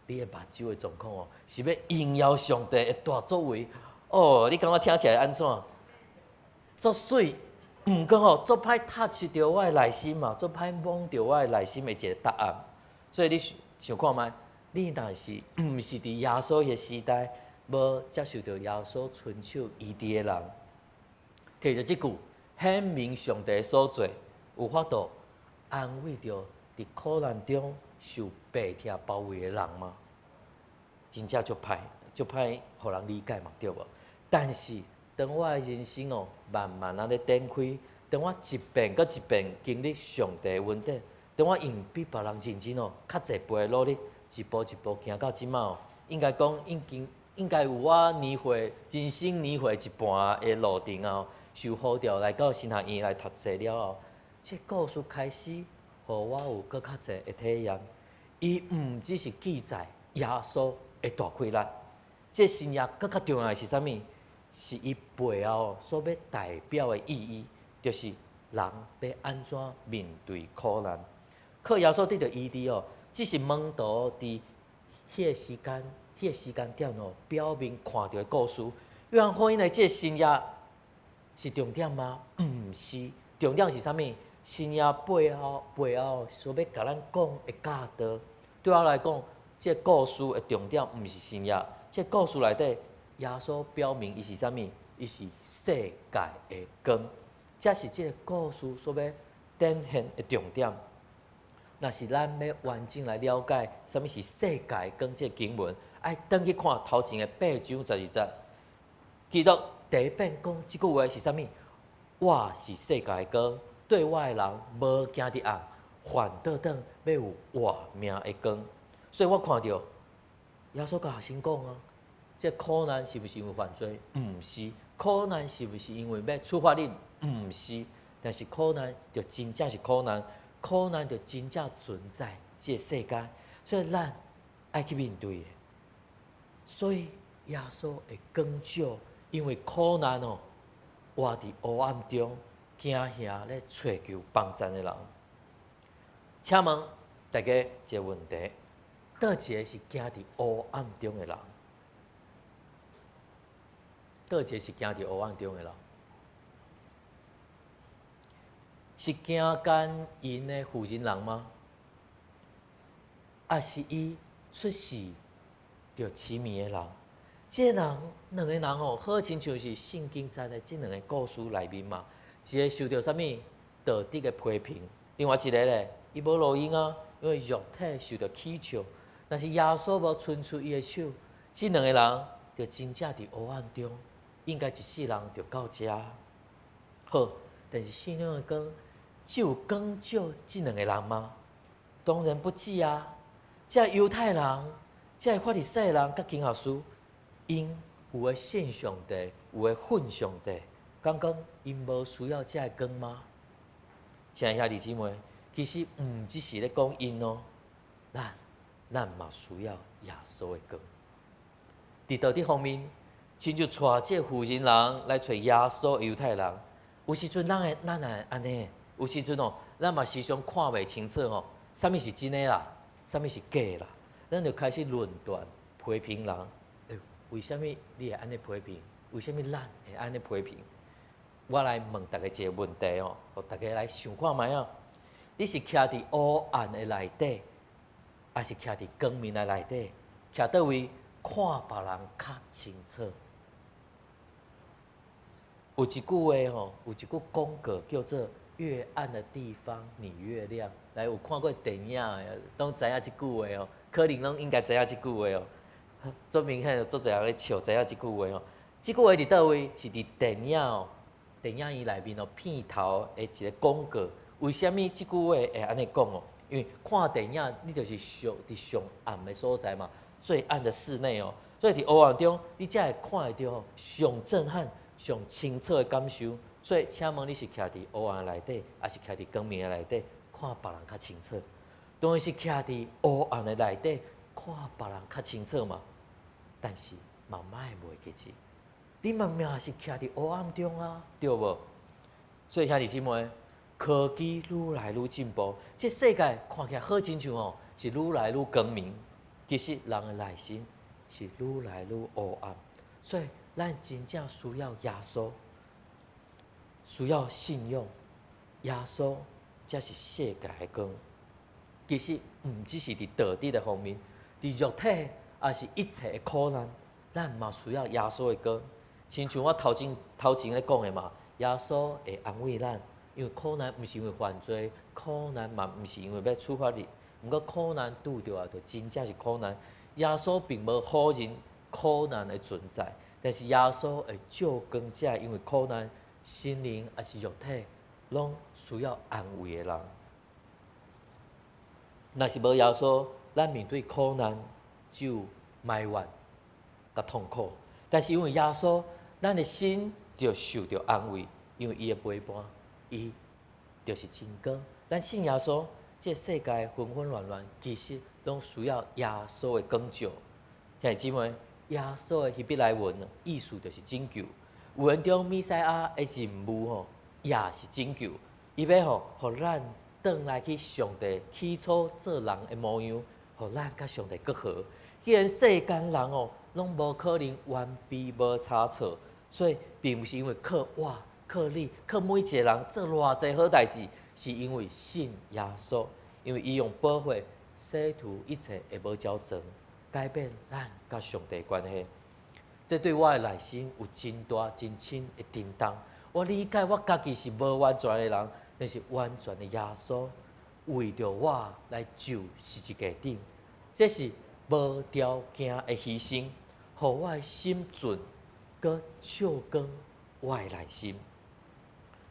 你的目睭的狀況哦，是欲榮耀上帝的大作為哦。你感覺聽起來按怎？足媠，毋過吼，足歹 touch 著我的內心嘛，足歹摸著我的內心的一個答案。所以你想想看覓，你若是毋是佇耶穌彼時代，無接受著耶穌伸手醫治的人，提著這句顯明上帝所做，有法度安慰著佇苦難中受病痛包圍的人嗎？真正足歹，足歹予人理解嘛，對無？但是當我的人生哦，慢慢仔咧展開，當我一遍閣一遍經歷上帝的恩典，當我用比別人認真哦，較濟倍的努力，一步一步行到這擺哦，應該講已經應該有我年歲人生年歲一半的路程啊，受呼召來到神學院來讀冊了後，這故事開始，予我有閣較濟的體驗。伊毋只是記載耶穌的大氣力，這神蹟閣較重要的是啥物？是伊背後所欲代表的意義，就是人欲按怎面對苦難。靠耶穌得著醫治哦，只是門徒佇彼个時間、彼个時間點哦，表面看著的故事。約翰福音的這个神蹟是重點嗎？毋是，重點是啥物？神蹟背後所欲共咱講的教導。對我來講，這个故事的重點毋是神蹟，這个故事內底，耶穌表明伊是啥物？伊是世界的光，這是這个故事所欲展現的重點。若是咱欲完整來了解啥物是世界光這个經文，愛轉去看頭前的八章十二節。基督第一遍講這句話是啥物？我是世界的光，綴我的人無行佇暗，反倒轉欲有活命的光。所以我看著耶穌共學生講啊，這苦難是毋是因為犯罪？毋是。苦難是毋是因為欲處罰你？毋是。但是苦難就真正是苦難，苦難就真正存在這個世間，所以咱愛去面對的。所以耶穌會光照，因為苦難哦，活佇黑暗中，驚嚇咧揣求幫贊的人。請問大家一個問題：佗一个是行佇黑暗中的人？佗一个是行佇黑暗中的人？是行姦淫的婦人人嗎？抑是伊出世就痴迷的人？這个人兩個人吼，好親像是聖經載的這兩个故事內面嘛。一个受著啥物道德的批評，另外一个咧，伊無路用啊，因為肉體受著取笑。但是耶穌無伸出伊的手，這兩個人就真正佇黑暗中，應該一世人就到遮。好，但是信仰的光。只有光照這兩个人嗎？當然不止啊！這猶太人、這法利賽人佮經學師，𪜶有的信上帝，有的恨上帝，敢講𪜶無需要這个光嗎？親愛兄弟姊妹，其實毋只是咧講𪜶哦，咱嘛需要耶穌的光。佇道德方面，親像帶這個婦人人來揣耶穌猶太人，有時陣咱會咱會按呢，有時陣哦，咱嘛時常看袂清楚吼，啥物是真的啦，啥物是假的啦，咱就開始論斷批評人。欸，為啥物你會按呢批評？為啥物咱會按呢批評？我來問大家一个問題哦，予大家來想看覓啊？你是徛佇黑暗的內底，抑是徛佇光明的內底？徛佗位看別人較清楚？有一句話吼，有一句廣告叫做“越暗的地方你越亮”。來，有看過電影的，攏知影這句話哦。可能攏應該知影這句話哦。足明顯，足濟人咧笑，知影這句話哦。這句話佇佗位？是佇電影哦，電影院內面哦，片頭的一个廣告。為啥物這句話會按呢講哦？因為看電影，你就是上佇上暗的所在嘛，最暗的室內哦。所以佇黑暗中，你才會看會著上震撼、上清楚的感受。所以，請問你是徛佇黑暗內底，抑是徛佇光明的內底，看別人較清楚？當然是徛佇黑暗的內底，看別人較清楚嘛。但是嘛，莫袂記住，你嘛嘛是徛佇黑暗中啊，對無？所以兄弟姊妹，科技愈來愈進步，這世界看起來好親像哦，是愈來愈光明。其實人的內心是愈來愈黑暗，所以咱真正需要耶穌，需要信仰耶穌，才是世界的光。其實毋只是佇道德的方面，佇肉體抑是一切的苦難，咱嘛需要耶穌的光。親像我頭前咧講的嘛，耶穌會安慰咱，因為苦難毋是因為犯罪，苦難嘛毋是因為欲處罰你，毋過苦難拄著啊，就真正是苦難。耶穌並無否認苦難的存在，但是耶穌會照光這因為苦難，心靈抑是肉體，攏需要安慰的人。若是無耶穌，咱面對苦難只有埋怨佮痛苦。但是因為耶穌，咱的心就受著安慰，因為伊的陪伴，伊就是真光。咱信耶穌，這個世界紛紛亂亂，其實攏需要耶穌的光照。兄弟姊妹，耶穌的希伯來文意思就是拯救。預言中彌賽亞的任務吼，也是拯救。伊欲吼，予咱轉來去上帝起初做人的模樣，予咱佮上帝閣和。既然世間人哦，攏無可能完備無差錯，所以並毋是因為靠我、靠你、靠每一个人做偌濟好代誌，是因為信耶穌，因為伊用寶血洗除一切的無皎妝，改變咱佮上帝關係。這對我的內心有真大真深的震動。我理解我家己是無完全的人，但是完全的耶穌為著我來受十字架頂，這是無條件的犧牲，予我的心準，閣照光我的內心。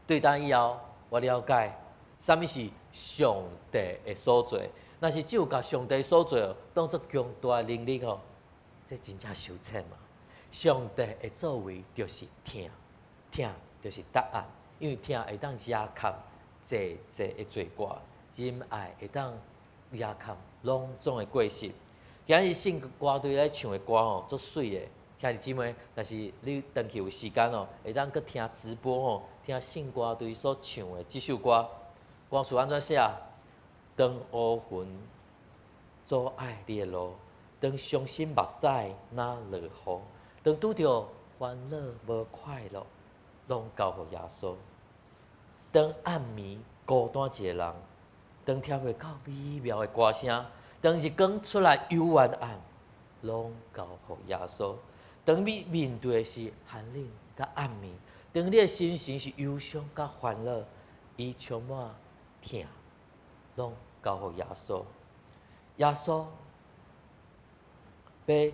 對今以後，我了解啥物是上帝的所做。若是只有共上帝所做當做強大的能力吼，這真正傷淺嘛。上帝的作為就是疼，疼就是答案，因為疼會當遮蓋濟濟的罪過，仁愛會當遮蓋攏總的過失。今日聖歌隊咧唱的歌吼，足媠的。兄弟姊妹，若是你轉去有時間哦，會當閣聽直播吼，聽聖歌隊所唱的這首歌。歌詞按怎寫？當烏雲阻礙你的路，當傷心目屎若落雨，當拄著煩惱無快樂，攏交予耶穌。當暗暝孤單一个人，當聽袂到美妙的歌聲，當日光出來猶原暗，攏交予耶穌。當你面對的是寒冷佮暗暝，當你的心情是憂傷佮煩惱，伊充滿疼，攏交予耶穌。耶穌欲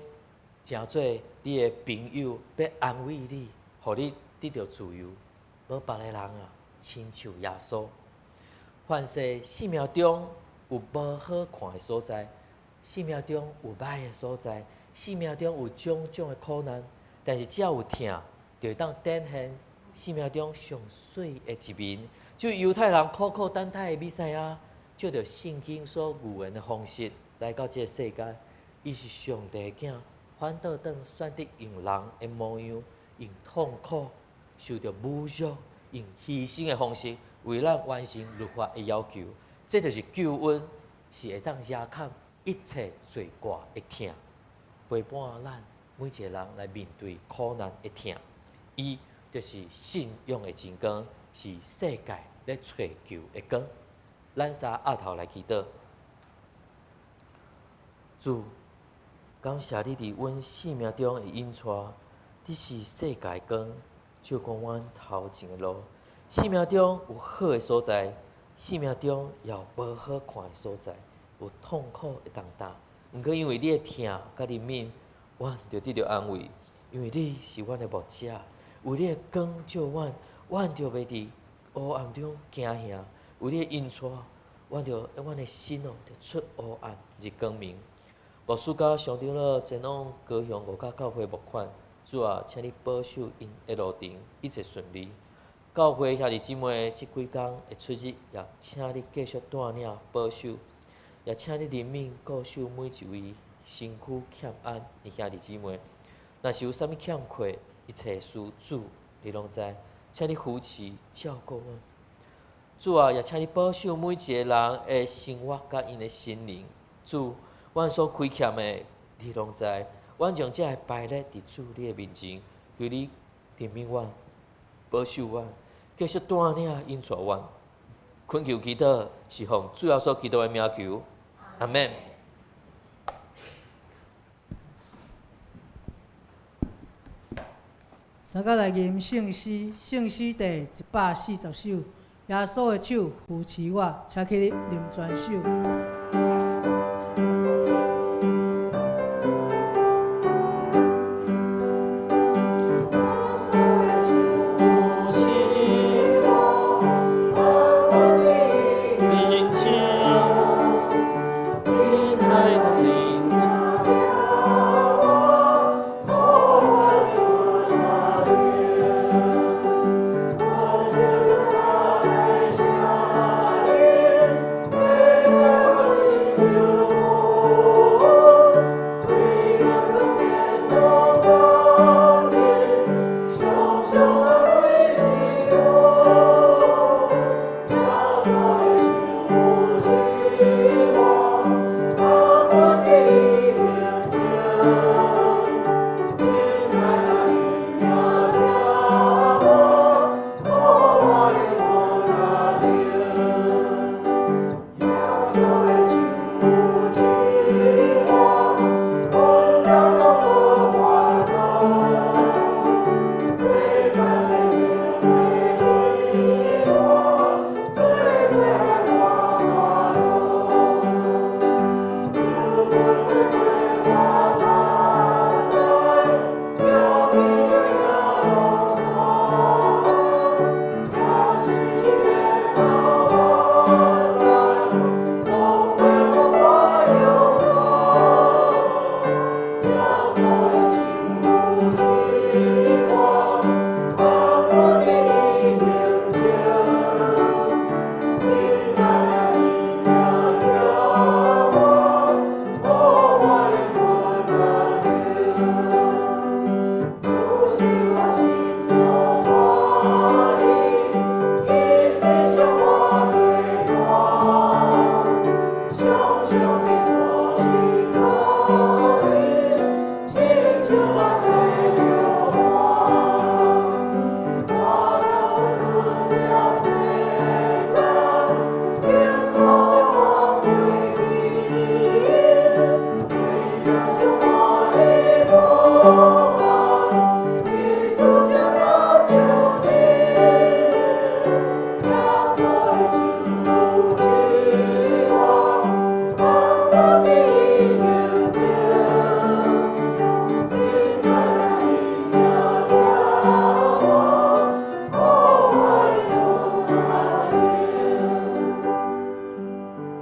成做你的朋友，欲安慰你，予你得著自由。無別个人啊，親像耶穌。凡是生命中有無好看的所在，生命中有歹的所在，生命中有種種的苦難，但是只要有疼，就會當展現生命中上媠的一面。就猶太人苦苦等待的彌賽亞，借著聖經所預言的方式來到這个世界，伊是上帝的囝，反倒轉選擇用人的模樣，用痛苦、受著侮辱、用犧牲的方式，為咱完成律法的要求。這就是救恩，是會當遮蓋一切罪過的疼，陪伴咱每一个人來面對苦難的疼。伊就是信仰的真光，是世界咧揣求的光。咱三阿頭來祈禱，主，感謝你佇阮生命中的引帶，你是世界光，照光阮頭前的路。生命中有好的所在，生命中也有無好看的所在，有痛苦的重擔。毋過因為你的疼佮憐憫，阮就得著安慰。因為你是阮的牧者，有你的光照阮，阮就袂佇黑暗中驚嚇。有你的引帶，阮就阮的心哦，就出黑暗入光明。牧師佮上長老前往高雄五甲教會募款，主啊，請你保守𪜶的路程一切順利。教會兄弟姊妹這幾工的出入，也請你繼續帶領保守，也請你憐憫顧守每一位身軀欠安的兄弟姊妹。若是有啥物欠缺，一切事主你攏知，請你扶持照顧阮。主啊，也請你保守每一個人的生活佮𪜶的心靈。主，阮所虧欠的，你攏知。阮將這个擺列佇主你的面前，求你憐憫阮，保守阮，繼續帶領引帶阮。懇求祈禱是奉主耶穌基督的名求，阿們。三個來吟聖詩，聖詩第140首，耶穌的手扶持我，請起立啉全首。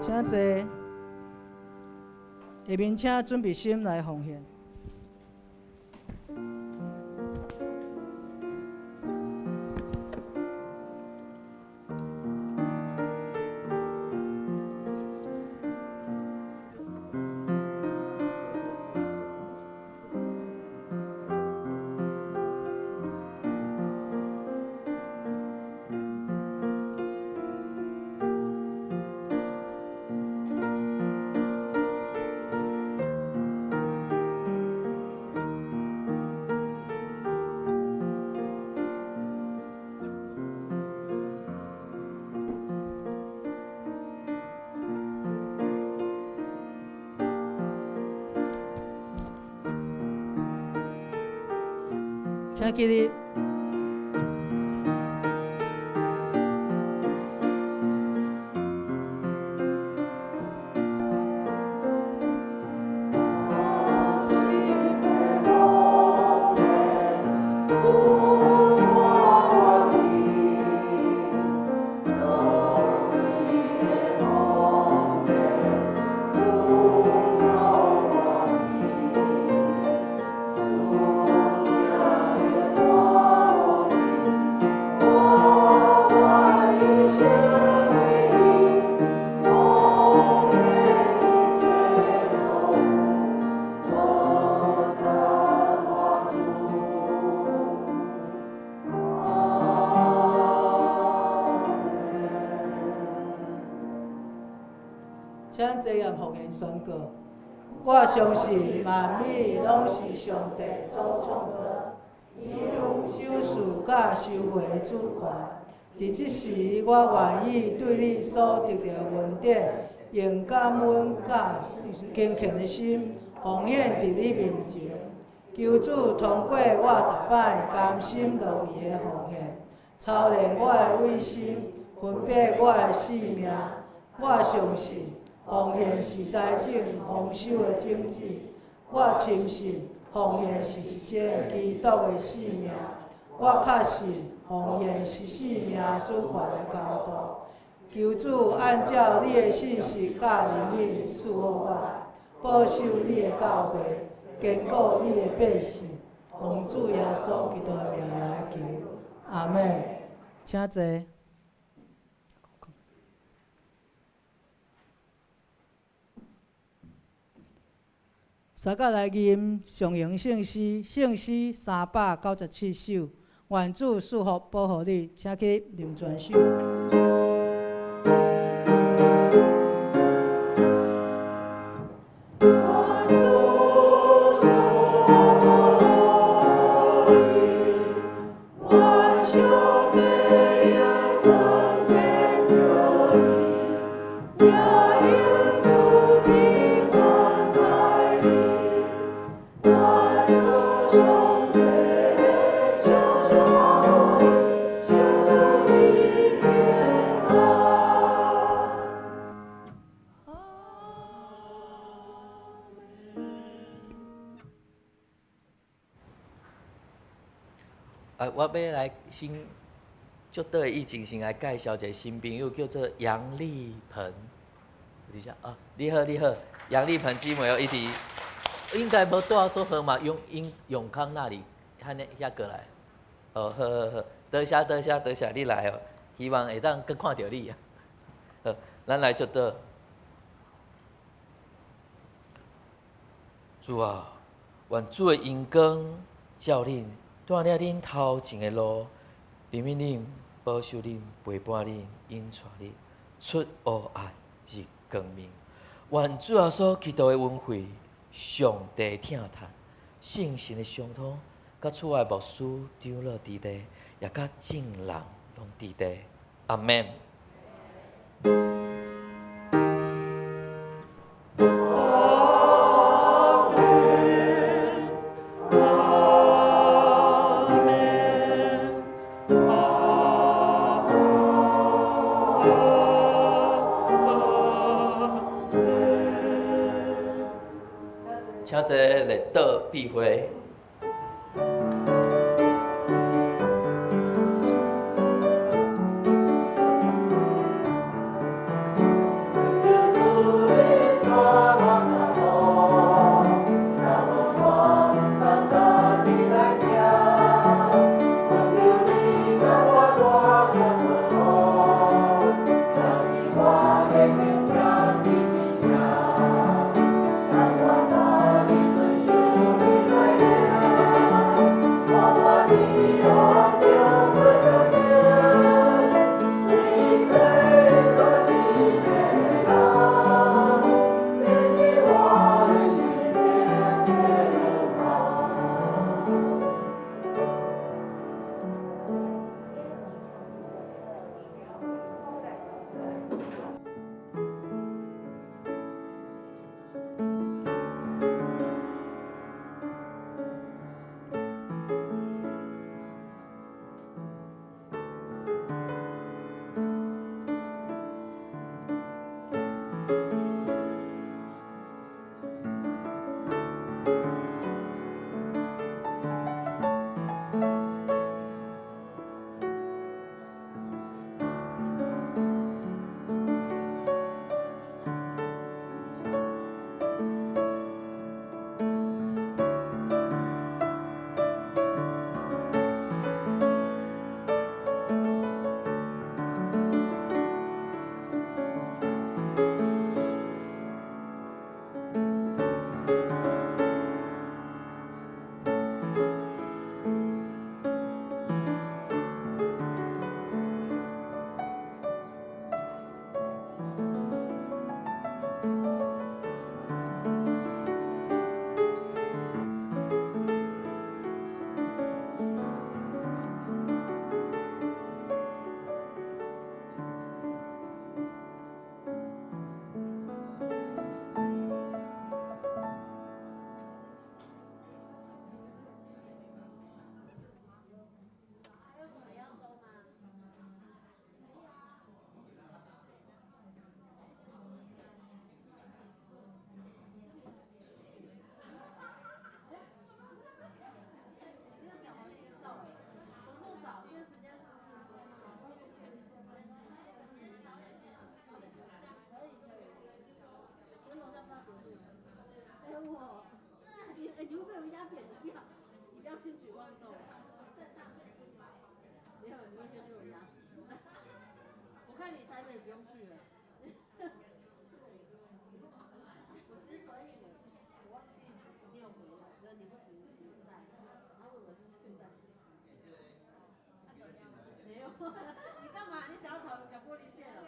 請坐。下面請準備心來奉獻。請起立。請坐入奉獻宣告。我相信萬物攏是上帝所創造，伊有賞賜佮收回的主權。佇這時，我願意對你所得著恩典，用感恩佮敬虔的心奉獻佇你面前。求主通過我逐擺甘心樂意的奉獻，操練我的偽心，分別我的性命。我相信奉獻是財政豐收的種子。我深信奉獻是實踐基督的使命。我確信奉獻是生命主權的交託。求主按照你的信實佮憐憫賜予我，保守你的教會，堅固你的百姓。奉主耶穌基督的名來求，阿們。請坐。三甲來吟上榮聖詩，聖詩397首。願主賜福保護你，請起林傳首。願主賜福保護你，願上帝用光遍照你，也用慈悲款待你。願主上帝常常保護，賞賜你平安。阿們。啊，我欲來先，祝禱的以前先來介紹一个新朋友，叫做楊麗鵬。你遮啊，你好，你好，楊麗鵬姊妹哦，伊佇應該無蹛做好嘛，永永永康那裡，遐呢遐過來。哦，好好好，多謝多謝多謝你來哦，希望會當閣看著你啊。好，咱來祝禱。主啊，願主的榮光照恁，帶領恁頭前的路，憐憫恁，保守恁，陪伴恁，引帶恁出黑暗入光明。願主耶穌基督的恩惠、上帝疼疼、聖神的相通，佮厝內牧師、長老佇地，也佮眾人攏佇地。阿們。請坐列倒閉會。便宜药，你不要輕舉妄動。沒有，你會先被我壓死。我看你台北不用去了。我其實昨天也是，我忘記你有回，那你會不在，然後我以為是現在。沒有，你幹嘛？你想要挑撥離間了？